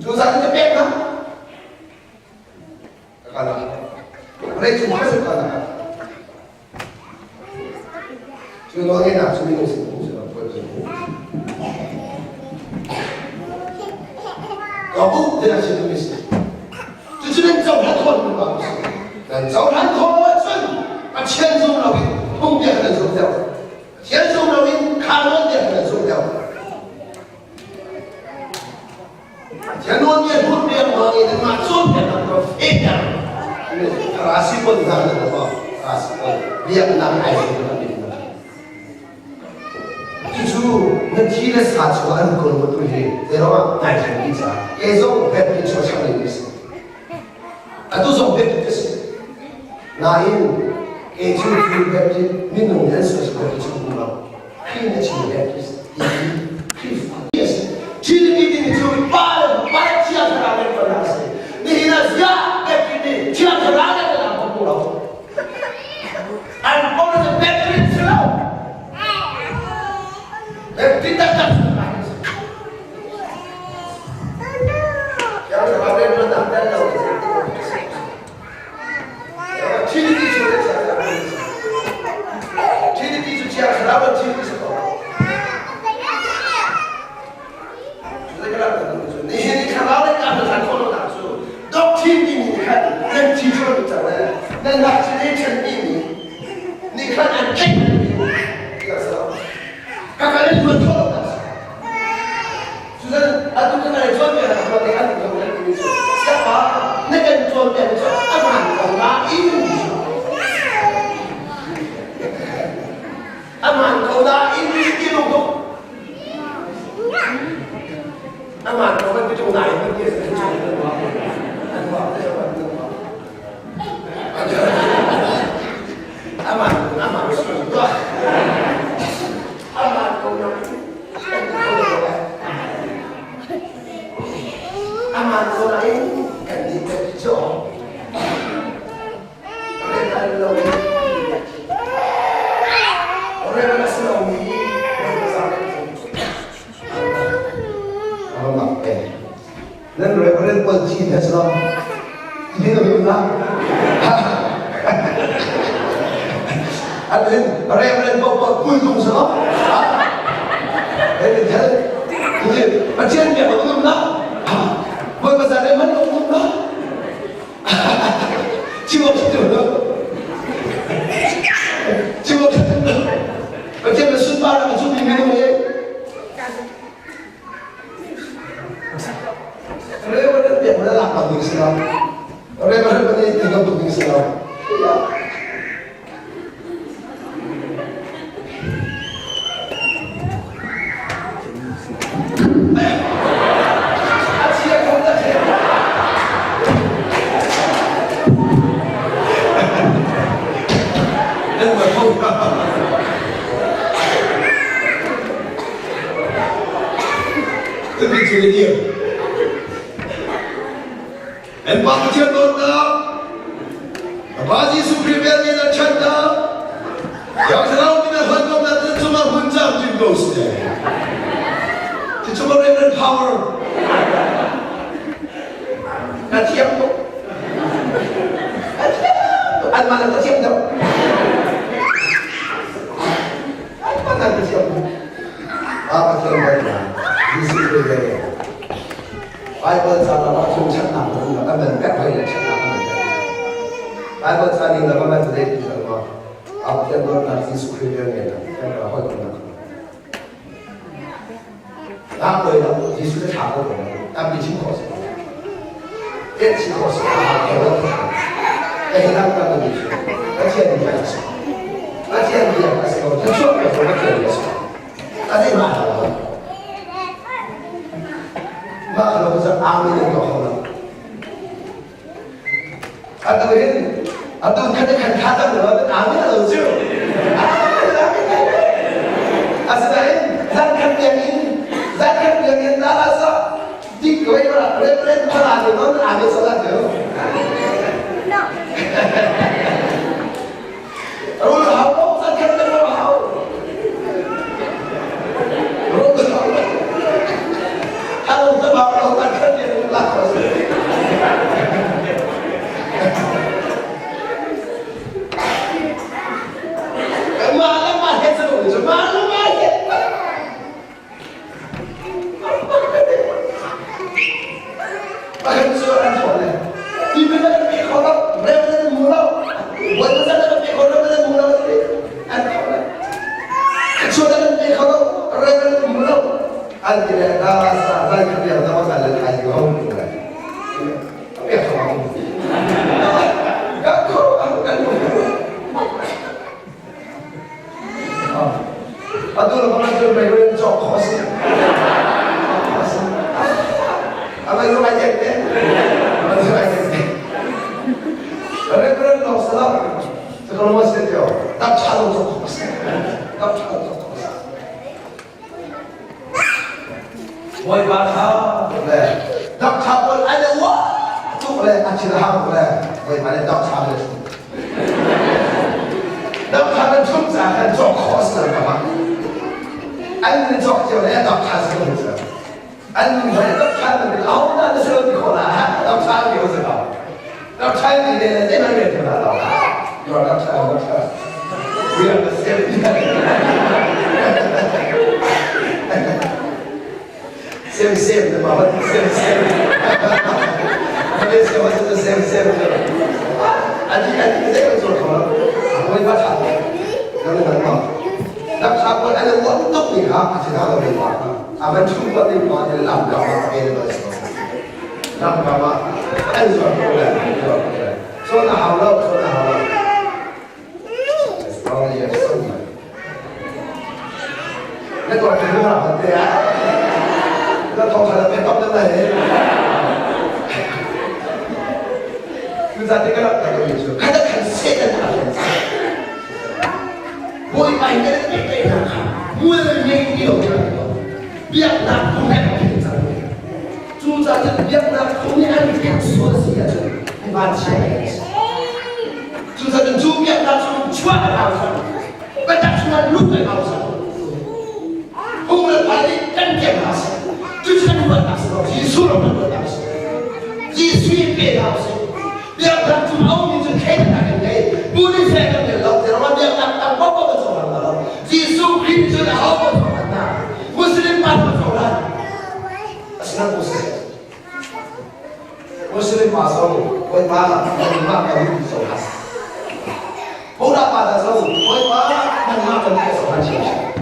Cu zat in ka pek hna. Ka kal ah. Vawlei cung kha ka kal ah. Cu nawlngeihnak cu minung sin um si lo, puan sin um. Ka uk tiah chim mi si. Cucu nan cohlan khawh mi pa si. Nan cohlan khawh lo ahcun Pathian zum lo in phungbia nan zum deuh. Pathian zum lo in kha nawl bia nan zum deuh. Pathian nawl bia hur riangmang i nanmah cawnpiaknak kha fehter. Rasi pon hna nan maw? Rasi pon biaknak ai hrim kan din hna. Cucu na thi le sa chung an kawl ma tu hi zeiruangah nai thleng ti caah kei zong Baptist church a ngei mi si. Atu zong Baptist ka si. Nain kei cu cu Baptist minung nih an sual Baptist cu um lo. Khrih nih a chim Baptist ti hi Khrihfa a si. Trinity timi cu Pa le Fapa le Thiang Thlarau rianṭuannak a si. Nihin ah ziah Baptist nih Thiang Thlarau rianṭuannak an hmu lo. An pawl cu Baptist si lo. Baptist taktak si lo. Thiang Thlarau rianṭuannak tel lo Trinity cu Trinity cu Thiang Thlarau le Trinity si ko. Nihin i thlarau le ka hlan khawh lonak cu doctrine timi nih khan nan thi chuan cang le nan vaccination timi nih khan an tlaih ka kan in luat khawh lonak Cucan atu kan i cawnpiak nak ruat an lo kan timi cu siapa na kan cawnpiak cu a hmaan ko nain a hmaan ko nain ti lung tuk a hmaan ko kan ti tung nain kan ti a hmaan a hmaan a hmaan ko nain Aman ko nain kan nih kan i cawk. Rian lo rian a si lomi Nan reverend pawl chin he si lo. Ti na um na. An reverend pawl pul tung si lo. Pathian biak um na. Bawipa zan le man um na. Chim awk si lo. Chim awk si lo. Pathian na sunparnak a zummi minung hi Reverend biak na lak bak ding si lo. Reverend pa nih ti tuk ding si lo. A chia ko na chia. Nan ma tho. Tumi cu na dir. Kan Pa Pathian dawtnak, ka Pa Jesuh Khrih vel nih nan ṭhatnak, Thiang Thlarau nih nan hawikomhnak nan cungah hun camcin ko seh. Cucu Reverend Power. Na thiam tuk. Na thiam tuk. Anmah na thiam deuh. Anmah na thiam tuk. Pa Pathian dawtnak, Jesuh Khrih vel Bible ca lam ah cun ṭhatnak na um kan man pek hoi le ṭhatnak kan man pek. Bible ca ning lam ah zei ti cang ma Pa Pathian dawtnak Jesuh Khrih vel ngeihnak kan ra hoi nak. Nak koi lo Jesuh na ṭha ko ko tampi chim khawh si. Tetsi khawh si a hau lo. Ka hi dang kan ni cu. Pathian bia a si. Pathian bia a si ko. Thluachuah pek ko Pathian bia a si. A zei mah lo. Mah lo cu amen in tuah kho lo. Atu hin atu khat khat kha tam lo amen lo cu. Asinain zan khat biakinn zan khat biakinn na la sa Dik Reverend Phara nih non aa me salat yo. Rul hau lo zan khat kan rul hau. Rul hau. Halo ta ba lo zan khat ni rul la ko. Ma la ma he sa lo ma la ma he. Pakhat cu an thawh le tipil an pe kho lo, Reverend an hmu lo, Bawipa can an pe kho lo, an hmu lo ti an thawh le chuat an pe kho lo, Reverend an hmu lo an ti le na sa zai khat riang na ka le thai ko le pe kho ka kho kan Atu le bang cu mei in cawk khawh a si. A mei zong ai tek te. A mei zong ai tek te. Reverend dong salam. Sekolong se tio. Tap cha dong cawk khawh a si. Tap cha dong cawk khawh a si. Bawipa tha le dok tha pawl an i uah tuk le a thil hang le Bawipa nih dok tha le dok tha kan chum ca kan cawk khawh si lo kama an ni cawk cio le dok tha si lo cu an ni hoi dok tha nan ni au na na si lo ti khawh la ha dok tha ti ho si lo dok tha ni le zei man rian la lo you are dok tha dok tha we are the same. Same same na ma same same. Malaysia ma cu same same cu. Adi adi zei kan zuar kho lo. Moi ba tha na na ma. Dak tha ko an wa tuk ni kha a thina lo me ma. A man chu ba ni ma ni lam ka ma ke na so. Lam ka ma an zuar ko le. So na hau lo so na hau lo. As long as you have some Na tuah thil na rak te ah. Na thong kha na top na lai. Tu za te ka rak ta ko cu. Kha khan se kan ta khan se. Bawi pai kan pe pe na kha. Mual ngei ti lo ti lo. Biaknak phung he kan cang. Cu ca cun biaknak phung nih an pek sual si ahcun vanchia kan si. Cucaah cu biaknak cu chuah a hau cang. Biatak chungah lut a hau cang. Phung le phai nih kan kemh hna seh. Cucu kan ruahnak si lo. Jesuh ram kan ruahnak si. Jesuh in pe hna usih. Biaknak cu a ummi cu thleidannak kan ngei. Buddhist he kan ngei lo. Zeirama biaknak tam paohpaoh kan cohlang hna lo. Jesuh Khrih cun aho kan cohlan hna. Muslim pa kan cohlan. Asinain Muslim Muslim pa zong Bawipa nangmah kan duh cohlan. Buddha pa ta zong Bawipa nangmah kan duh cohlan chiamchiam.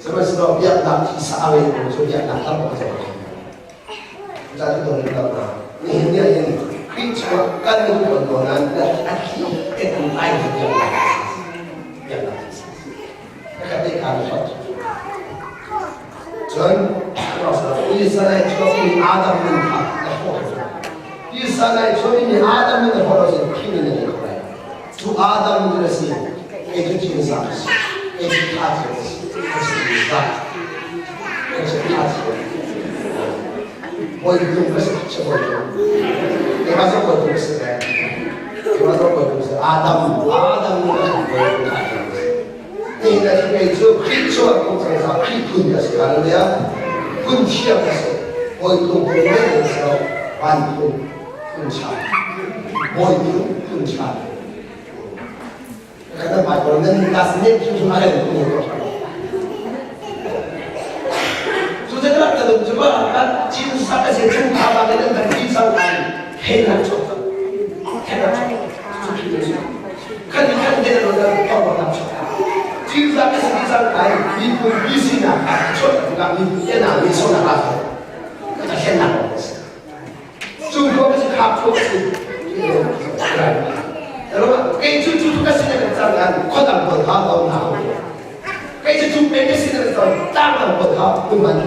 Sihmanhsehlaw biaknak thisa a ngei mi cu biaknak tam ko cohlan. Cucaah cu dong in na nihin ni ahhin Khrih chungah kan nung tawn ko nain a thi kan ai biaknak biaknak thisa. Ka te kha na Cun Israel chuakmi Adam nun kha na hrawh Israel chuakmi Adam nun na hrawh lo cun Khrih nun na ngei kho lai. Cu Adam nun a si, kei cu thil za ka si, kei cu tha thil ka si, ka si za, kei cu tha thil. Bawi tung ka si, si bawi tung. Keimah zong bawi tung ka si ve. Keimah zong bawi tung si. Adam, Adam nun a bawi tung tha thil ka si. Nihin ah kei cu Khrih chuah kum cang caah Khrih phun ka si. Hallelujah. Phun thiang ka si. Bawi phun phun men si lo. Van phun phun cha. Bawi phun phun cha. Kan nan Bible nan das ne phun phun a ren phun ko. Cu te kan ta dum cu ba kan chin sak a se chung tha ba nan kan ti sang kai he nan chok he nan chok. Kan kan te lo na thawng lam chok. Thilzak a si cang lai miphun mi sinak ah chuah tikah miphun na mi sonak ah ka thlennak a si. ko si. Kei cu cu ka sin kan cang an khodang pawl kha lo na. Kei cu cu pe ka sin kan cang tlang dang pawl kha um an.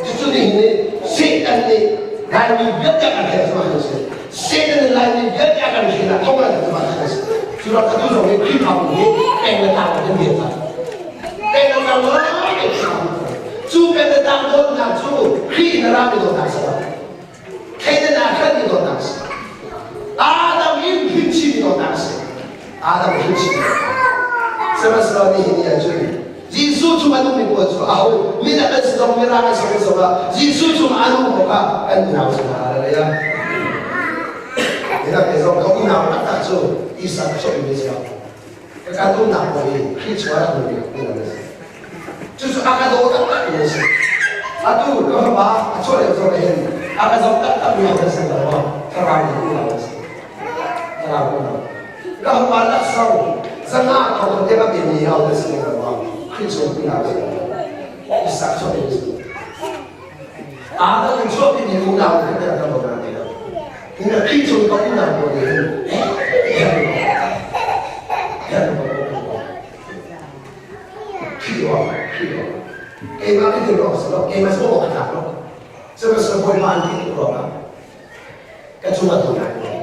Cucu nih nih Satan nih Laimi vialte kan hel cu an si. Satan nih Laimi vialte kan hel ah thong an cu an si. Cu rak ka tu zong nih Khrihfabu hi peng le tlang kan dir cang. Peng le tlang lai cu peng le tlang dawtnak cu Khrih in a rami dawtnak si lo. Thleidan ah khan mi dawtnak si. Adam in hrimchih mi dawtnak si. Adam hrimchih. Sihmanhsehlaw nihin ni ahcun Jesuh chung an ummi pawl cu aho midang an si zong mirang an si zong ah Jesuh chung an um awkah kan unau si hna hallelujah. Midang te zong ka unau taktak cu Isa ka sawhmi si lo. Ka kan umnak pawl hi Khrih chung ah rak nungmi midang an si. Cucu a ka daw taktak mi a si. Atu ka fapa a chuah lio zong hin a ka zoh taktak mi a si lo maw? Thlarau nih unau a si. Thlarau unau. Ka fapa laksawng zanga thong te ka pe mi a si lo maw? Khrih chung unau a si. Isak chuah mi a si. Adam in chuah mi unau kan kan lo na ti lo. Ina Khrih chung ka unau pawl nih hin Keimah ka dir awk si lo, keimah cu awk a tlak lo. Sihmanhsehlaw Bawipa an ti tuk ruangah ka cungah dawtnak a ngei.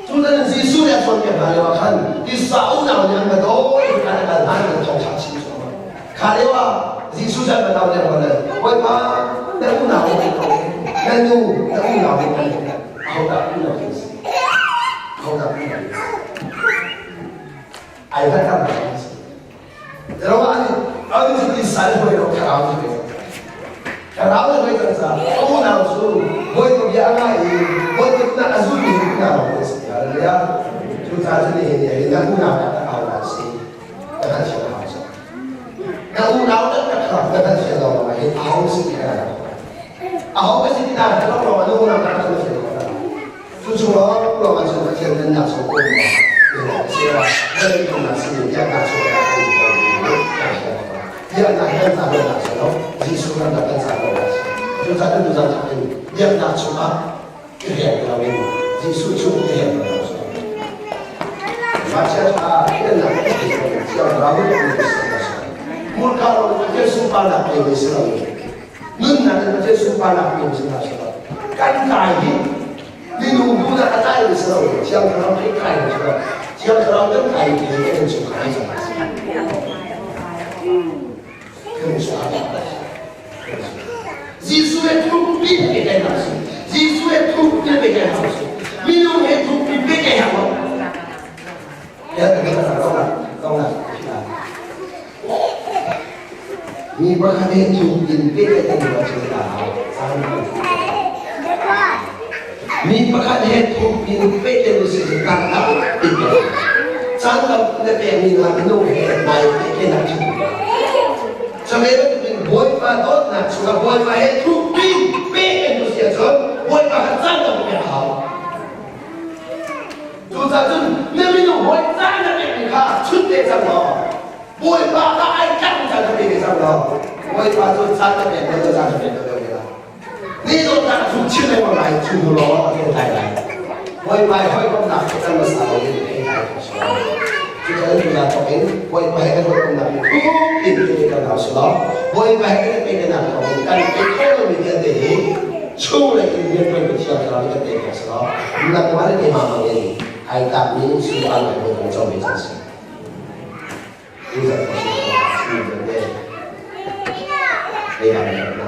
Cutan Jesuh nih a cawnpiak hna lioah khan Isa unau nih an va dawi i khan a kal hna in thawngṭha a chim cuahmah. Kha lioah Jesuh cu an va do lio khan Bawipa na unau nih an ko, na nu na unau nih an ko. Ahodah unau an si? Ahodah unau an si? Ai va tam ngai si. Ro ani ani cu ti sal hoi ro thlarau ni ve. Thlarau na hoi cang sa unau cu bawi ko bia ngai i bawi ko na azul mi unau ko si. Hallelujah. Cu ca cu ni hin ni na unau ka ta au na si. Na kan sia hau sa. Na unau tak tak kha na kan sia lo ma hin ahau si ti na. Ahau ka si ti na ka lo lo na unau tak tak na sia lo. Cucu lawng ah cun Pathian nunnak chung um biaknak he kan cawnnak si lo Jesuh kan rak kan cawnnak si cucaah kan tuzan thak in biaknak chungah i hrek lo in Jesuh chung i hrek lo si Mah chia tha thiannak thiang thlarau hmurka lawng Pathian sunparnak pe mi si lo nunnak in Pathian sunparnak pe mi si lo kan kai hi minung duhnak a tlai mi si lo Thiang Thlarau he kai mi si lo Thiang Thlarau kan kai ti he kan chung kai cang kan chung Jesuh he thukpi pe kai hna si Jesuh he thukpi pe kai hna si minung he thukpi pe kai hna ya Mi pakhat he thuk in pehtlaih kan duh ahcun a hau. Mi pakhat he thuk in pehtlaih u sih caan tam in pek. Caan tam na pekmi hna minung he nai pehtlaihnak cu Cangei bantukin Bawipa dawtnak chungah Bawipa he thuk pin pehtlaih u sih ahcun Bawipa kha caan tam pek a hau. Cucaah cun na minung hawi caan na pekmi kha chut te cang law Bawipa kha ai tlak caan na pe ve cang law Bawipa cu caan na pek lo caan na pek lo deuh la. Ni dawtnak cu chim lengmang lai cu hnu lawng a kan tlai lai. Bawipa i hawikomhnak cu kan hmasa lo in ei lai ko si. Cucaah tuzaan thawk in Bawipa he kan hawikomhnak hi thuk in i kan hau si law Bawipa he kan i pehtlaihnak thawng in kan pe kho lomi vialte hi chunglei in rianṭuan Pathian thlarau nih kan tei piak si law nangmah le keimah hmang in ai tlakmi sunparnak bawi kan co ve cang si. Tuzaan thawk in simi vialte ei ai na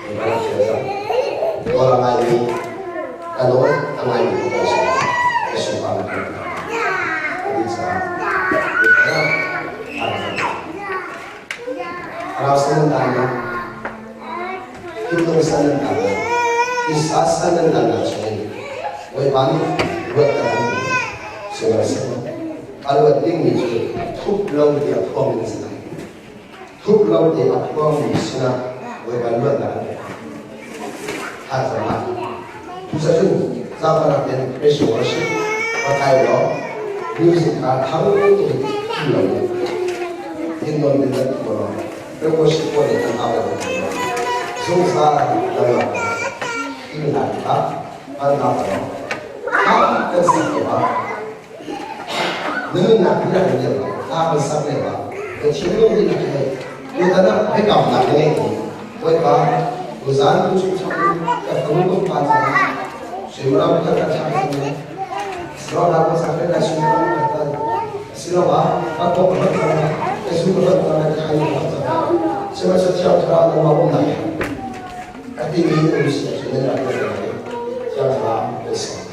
ei ba la cang. Nawl a ngaimi ka nawl a ngaimi ko ko si ka sunparnak kan ka caah Rau san nan dan Thinlung san nan dan Tisa san nan dan nak chungin Bawipa nih luat kan an sihmanhsehlaw a luat dingmi cu thup lo ti a phuangmi na si lai. Thup lo ti a phuangmi sinah Bawipa luatnak an pek. Thazaang Cucacun zaangfahnak in praise worship va kai law music kha thang tuk in thim lo in thinnawn in nan tuah law worship pawl nih an au in zungzal lam. Timi hna kha hngalhnak cawk ah kan sak lio ah na nunnak dihlak in lio ah hla kan sak lio ah na thinlung dihlak he tutan ah biakamnak na ngeih i Bawipa tuzaan tu chung chung in ka fanu ka fa caah suimilam khat ka thlah cang asiloah kan sak lai suimilam khat tal asiloah ka kok ka hlat cang ka zu ka hlat cang ka khai ka hlat cang sihmanhsehlaw Thiang Thlarau nangmah umnak he A timi um si ahcun nan rak tuah lai Thiang Thlarau kan sawm.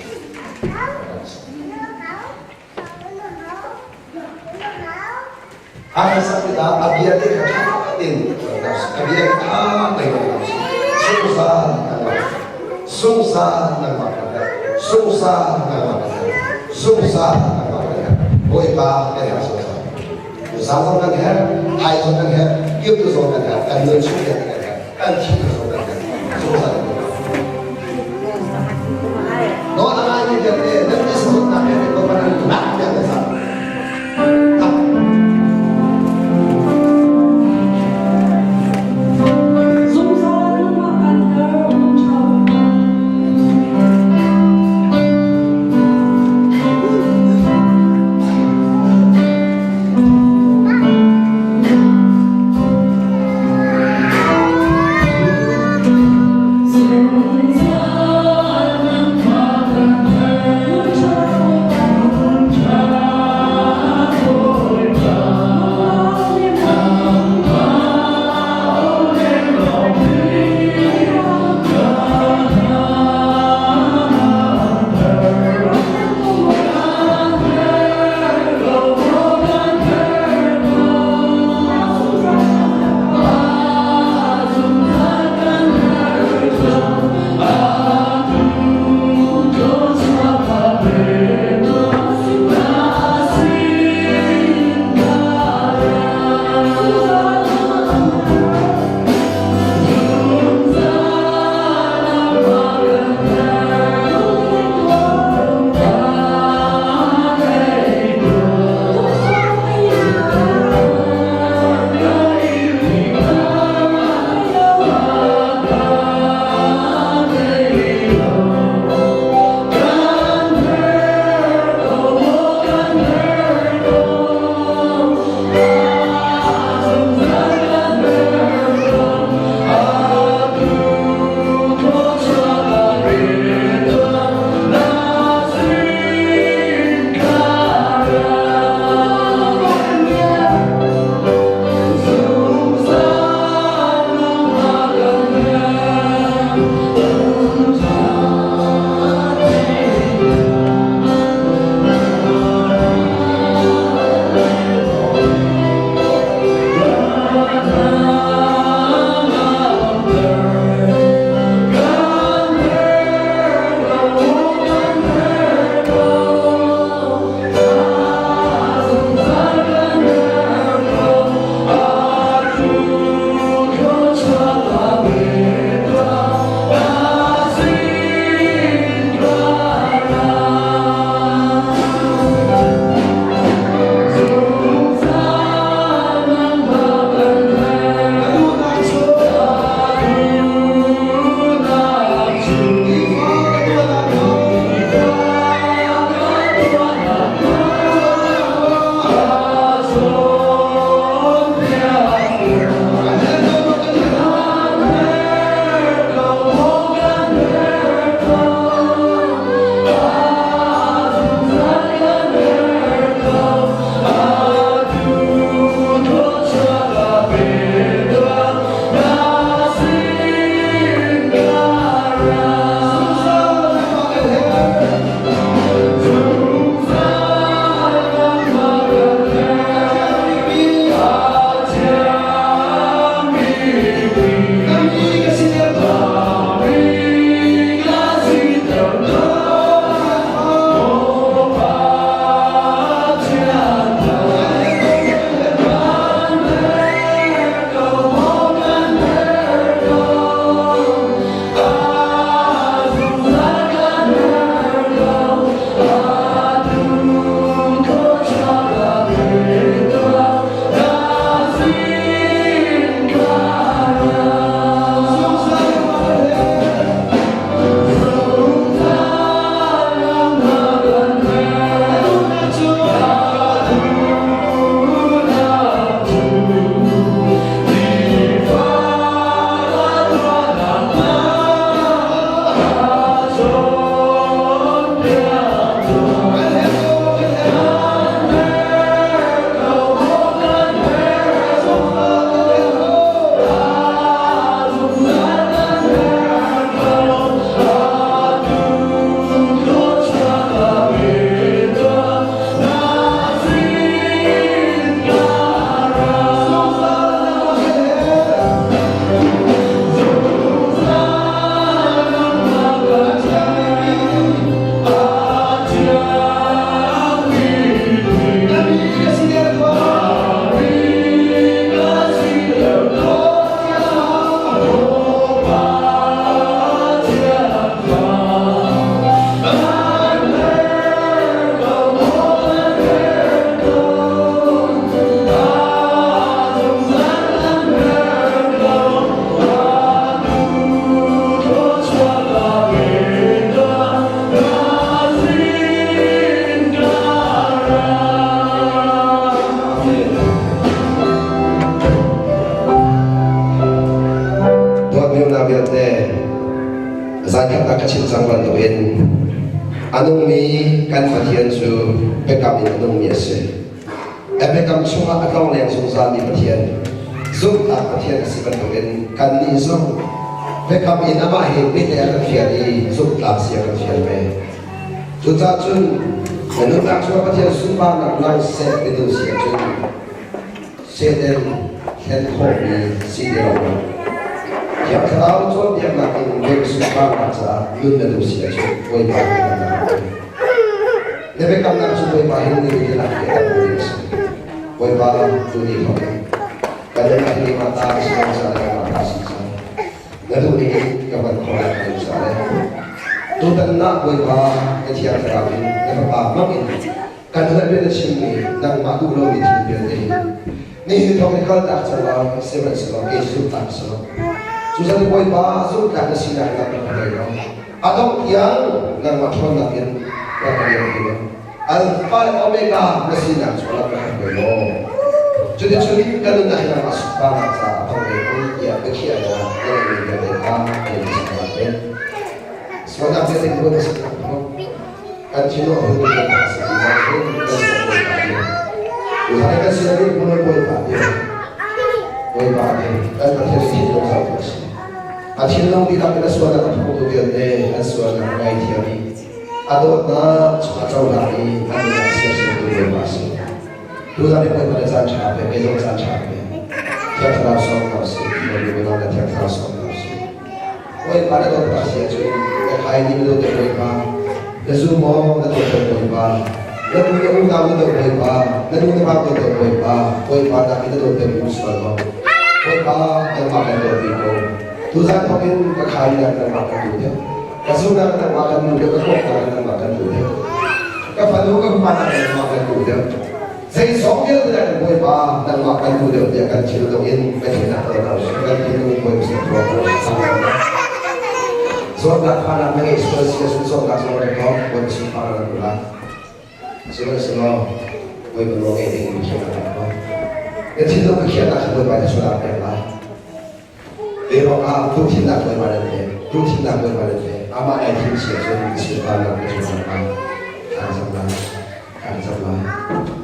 A kan sak tikah a bia te kha ṭha tein a bia ṭha tein sungsa nangmah sungsa nangmah sungsa nangmah sungsa nangmah Bawipa kan herh sungsa Zang zong kan herh, thai zong kan herh, kirtu zong kan herh, kan nun chung kan herh. Kan thi zong kan zungzal Nawl a ngaimi vialte nan i sawtnak he nan kan nak tiah nan sak. Zungzal nangmah kan herh ṭha. A nungmi kan Pathian cu biakam in a nungmi a si. A biakam chungah a tlongleng zungzalmi Pathian, zumhnak Pathian a si bantukin kannih zong biakam in amah he pehtlaih a kan fial i zumhtlak si a kan fial ve. Cucaah cun na nunnak chungah Pathian sunparnak lang seh ti duh si ahcun Satan hlen khawhmi si ti lo. Thiang Thlarau cawnpiaknak in Bawipa sunparnak caah nun na duh si ahcun Bawipa biakamnak a Na biakamnak cu Bawipa hin ni ni lak i a ding a si. Bawipa tu ni thawk in kan nunnak hi keimah ta a si lo caah le keimah ta a si cang. Na duh ning in ka hman khawh lai ka caah le tutan na Bawipa na Thiang Thlarau in na Fapa hmang in Kan hngalh na chimmi nangmah duh lomi thil vialte hi nihin thawk in kaltak cang law sihmanhsehlaw kei cu zumhtlak si lo. Cucaah Bawipa zumhtlak na sinak lam ka ngei lo. A dongh tiang nangmah ṭhawnnak in rak ka liam ti lo. Alpha le Omega na sinak cu lam ka hngak ve law. Cuticun ka nunnak hi nangmah sunparnak caah a hmang ve ko tiah biakhiahnak na ngeihmi vialte kha kan in saknak ve. Sualnak vialte Bawipa sinah ka Kan thinlung a hun kan si ti zong hin kan si Bawipa ti. Uhai kan sin nih hmun Bawipa ti. Bawipa ti kan Pathian thinlung zau a si. A thinlung dihlak in a sualnak a thawngtu vialte an sualnak a ngaithiam i a dawtnak chung a cohlang i an nunnak sersiamtu Bawipa a si. Tuzan hi Bawipa na caan ṭha pe, kei zong caan ṭha pe. Thiang Thlarau sawm hna usih, Bawipa unau le Thiang Thlarau sawm hna usih. Bawipa na dawt tak si ahcun na khai ni na dawt Bawipa na zum maw na dawt Bawipa na nu na unau na dawt Bawipa na nu na pa dawt Bawipa Bawipa nak in na dawt peng um sual maw Bawipa nangmah kan dawt bik ko tuzan thawk in ka khai ni nangmah kan duh deuh ka zumnak nangmah kan duh deuh ka kawpnak nangmah kan duh deuh ka fanu ka fapa nak nangmah kan duh deuh Zeizong vialte dah kan Bawipa nangmah kan duh deuh tiah kan thinlung in kan kan thinlung in Bawipa sin tuah ko. Zawtnak phanak na ngeih sual si ahcun zawtnak zong rak thawk Bawipa sin phanak na duh lai. Sihmanhsehlaw Bawipa nawl ngeih ding in khiah na ko. Na thinlung ka khiahnak kha Bawipa nih sual pek lai. Ruangah duhthimnak Bawipa nan pek, duhthimnak Bawipa nan pek. Amah nai thim si ahcun sunparnak na cungah lai. Kaan cam lai. Kaan cam lai.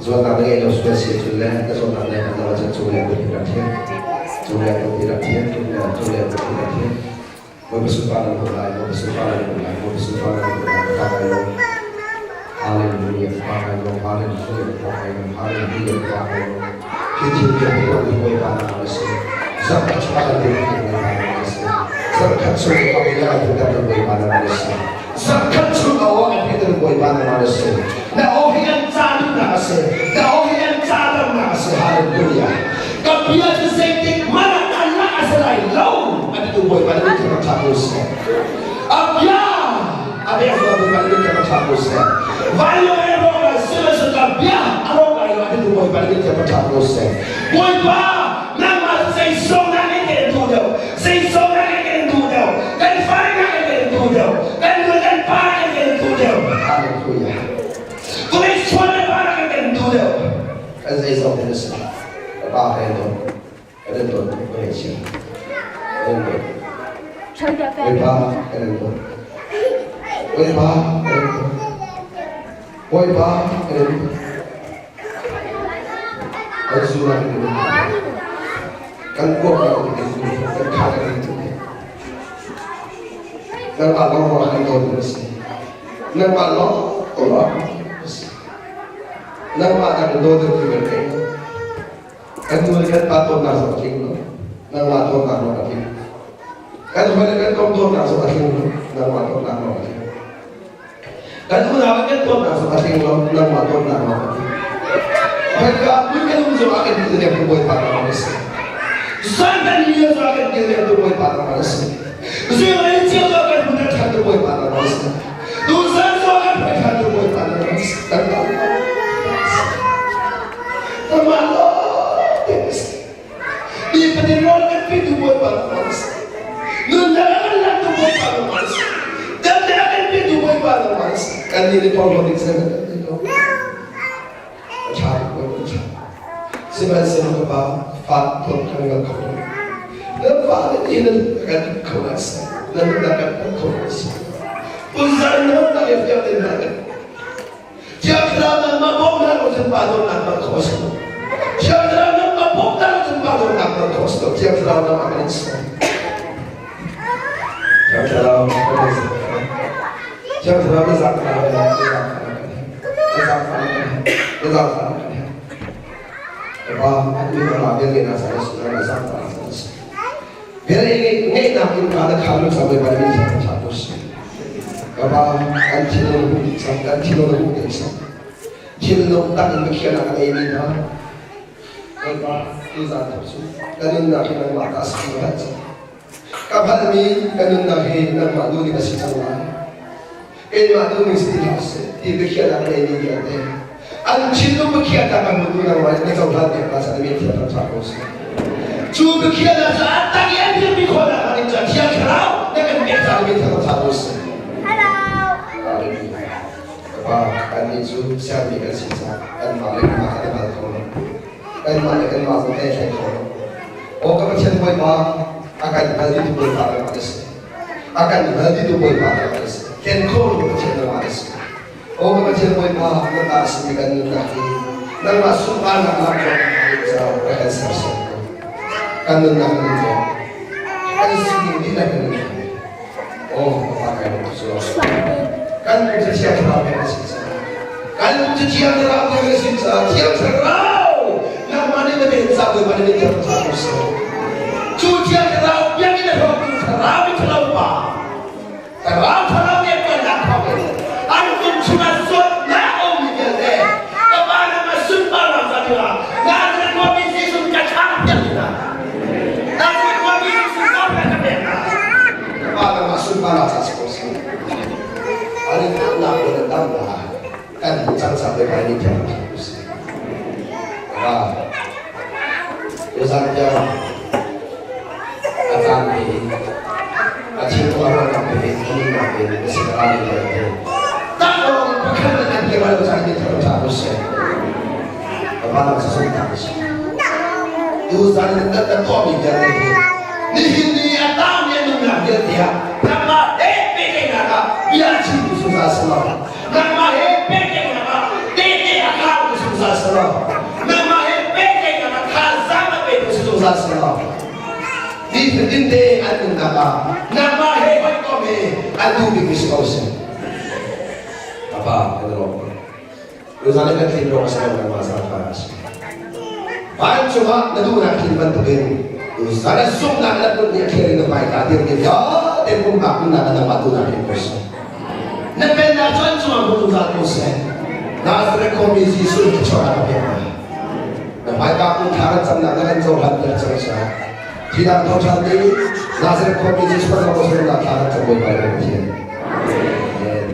Zawtnak na ngeih lo sual si ahcun le na zawtnak na hman lo ahcun cung le kut hi rak thiam. Cung le kut hi rak thiam. Cung le cung le kut hi rak thiam. Bawipa sunparnak na hmuh lai. Bawipa sunparnak na hmuh lai. Bawipa sunparnak na hmuh lai. Pa kai lawm. Hallelujah. Pa kai lawm. Hallelujah. Pa kai lawm. Hallelujah. Pa kai lawm. Hi thil vialte tuah mi Bawipa na a si. Zarhkhat chung a kan dirhmi Bawipa na a si. Zarhkhat chung a bia a kan ter Bawipa na a si. Zarhkhat chung a aw an theih Bawipa na a si. Na aw hi an ca duhnak a si. Na aw hi an ca damnak a si. Hallelujah. Ka bia cu zeitik hmanh ah an lak a si lai lo. An tu Bawipa na mit rak ṭha ko seh. A bia a bia cu Bawipa na mit rak ṭha ko seh. Vailo e rawk lai sihmanhsehlaw ka bia a rawk lai lo an tu Bawipa na mit rak ṭha ko seh. Bawipa nangmah cu zeizong na kan kan duh deuh. Zeizong na kan kan duh deuh. Kan fale na kan kan duh deuh. Kan nu kan pa na kan kan duh deuh. Hallelujah. Vawlei sual le pa na kan kan duh deuh. Kan zeizong te na si. Ka pa kai dawt. Kan in dawt ka ngaihchia. Kan in dawt. Bawipa kan in dawt. Bawipa kan in dawt. Bawipa kan in dawt. Kan zura kan in dawt. Kan kuak kan in dawt. Kan kha kan in dawt. Nangmah lawng ruah kan dawt na si. Nangmah lawng ruah Nangmah kan dawt tu kan ngei. Kan nu le kan pa dawtnak zong a tling lo. Nangmah dawtnak lawng a tling. Kan hawi le kan kom dawtnak zong a tling lo. Nangmah dawtnak lawng a tling. Kan unau le kan dawtnak zong a tling lo. Nangmah dawtnak lawng a tling. Khoika hmun kan um zong ah kan kilveng tu Bawipa nangmah na si. Zan kan lio zong ah kan kilveng tu Bawipa nangmah na si. Zing cio zong kan hmun kan ṭhan tu Bawipa nangmah na si. Tuzan zong kan hmun ṭhan tu Bawipa nangmah na si. Nangmah Nangmah lawng si. Nifatin rawl kan petu Bawipa nangmah na si. Nunnak a kan lantu Bawipa nangmah na si. Damnak a kan petu Bawipa nangmah na si. Kan nih nih porhlawt ding zei kan ti lo. A ṭha tuk Bawipa a ṭha. Sihmanhsehlaw ka pa fa thawt kan ngal kho lo. Nan fa le nih nan kan kho lai si. Nan nunnak kan kan kho lai si. Unzar na tak e fiang ten na. Thiang Thlarau nangmah bawm hna lo cun pa dawtnak hngalh khawh a si lo. Thiang Thlarau nangmah bawm hna lo cun pa dawtnak hngalh khawh a si lo. Thiang Thlarau nangmah kan in sawm. Thiang Thlarau kan in sawm. Thiang Thlarau na zaangfah na kan na zaangfah na kan na zaangfah na kan Pa, atu hi na vialte na sa na zaangfah na sa Bel ngeihnak in ka na kham lu cang Bawipa nih min thla ko seh. Ka pa kan thinlung hu dih cang, kan thinlung hu dih cang. Thinlung tak in biakhiahnak a ngeimi hna. Bawipa tuzaan thawk cu ka nunnak hi nangmah ta a si ti hngalh cang. Ka hngalhmi ka nunnak hi nangmah duhning a si cang lai. Keimah duhning si ti hlah seh ti biakhiahnak a ngeimi vialte an thinlung biakhiahnak a hmutu nangmah nih na cohlan piak hna sa na min thiang thangṭhat ko seh. Cu biakhiahnak cu a tak i an dirpi khawhnak hnga ding cu Thiang Thlarau na kan pek caah na min thiang thangṭhat ko seh. Hallelujah. Pa, kannih cu sermi kan si caah kanmah le kanmah kha kan hngal kho lo. Kanmah le kanmah zong kan i thleng kho lo. Aw ka Pathian Bawipa, a kan hngal dihtu Bawipa nangmah na si. A kan hngal dihtu Bawipa nangmah na si. Hlen khawh lo Pathian nangmah na si. Aw ka Pathian Bawipa, na ta a simi kan nunnak hi nangmah sunparnak lak caah rak kan sersiam ko. Kan nunnak nun ko. Kan sining dihlak in nun Aw ka pa kai lawm cu. Kan pum cu Thiang Thlarau pek na si caah. Kan pum cu Thiang Thlarau pek na si caah Thiang Thlarau nangmah nih na ven caah Bawipa nih Thiang Thlarau ko seh. Cu Thiang Thlarau biakinn a hrawktu Thlarau i Thlarau Pa Thlarau Thlarau nih tuannak thawngin an pum chungah zawtnak a ummi vialte ka Pa nangmah sunparnak ca dingah Nazareth khuami Jesuh ka thlah piak hna. Nazareth khuami Jesuh ka ka pek hna. Ka Pa nangmah sunparnak ca si ko seh. An in nak ko nan dam la kan hmu cang ca Bawipa nih thiang ko seh. Ra. Tuzan tiang a caan te in a thil tuah ruahnak te in a nunnak te in na sin a rami vialte tak lawng pakhat na kan kira lo caan in thar ca ko seh. Ka pa nang sasung ta ko seh. Tuzan in na kan tuahmi vialte hi nihin ni a tangmi a nunnak vialte ah nangmah he pehtlaihnak ah bia a chimtu zungzal si lo. Nangmah he pehtlaihnak ah tehte a khaangtu zungzal si lo. Nangmah he pehtlaihnak ah thazaang a petu si zungzal si lo. Nifatin te an nunnak ah nangmah he hawikom he an duh bikmi si ko seh. Papa, kan i lawm. Tuzaan kan tlin ruang a si lo nangmah zaangfah a si. Vancung ah na duhnak tlin bantukin tuzaan ah zumhnak na put nih a thlir in na hmaika dirmi vialte pumpak nunnak ah nangmah duhnak in ko seh. Na pennak cu an cungah hmu zungzal ko seh. Nazareth khuami Jesuh in thluachuah ka pek hna. Na hmaika kum thla kan camnak na kan cohlan piak cang seh. Thidang tho ṭhan ding Nazareth khuami Jesuh kan ko seh thla kan cam Bawipa na Pathian. Amen.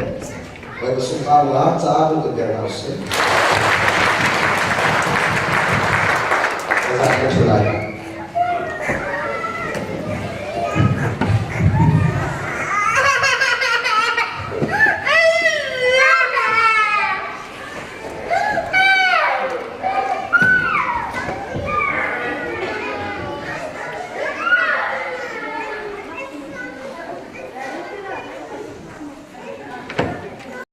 Bawipa sunparnak caah kan kun pek hna usih. Zan kan ṭhu lai.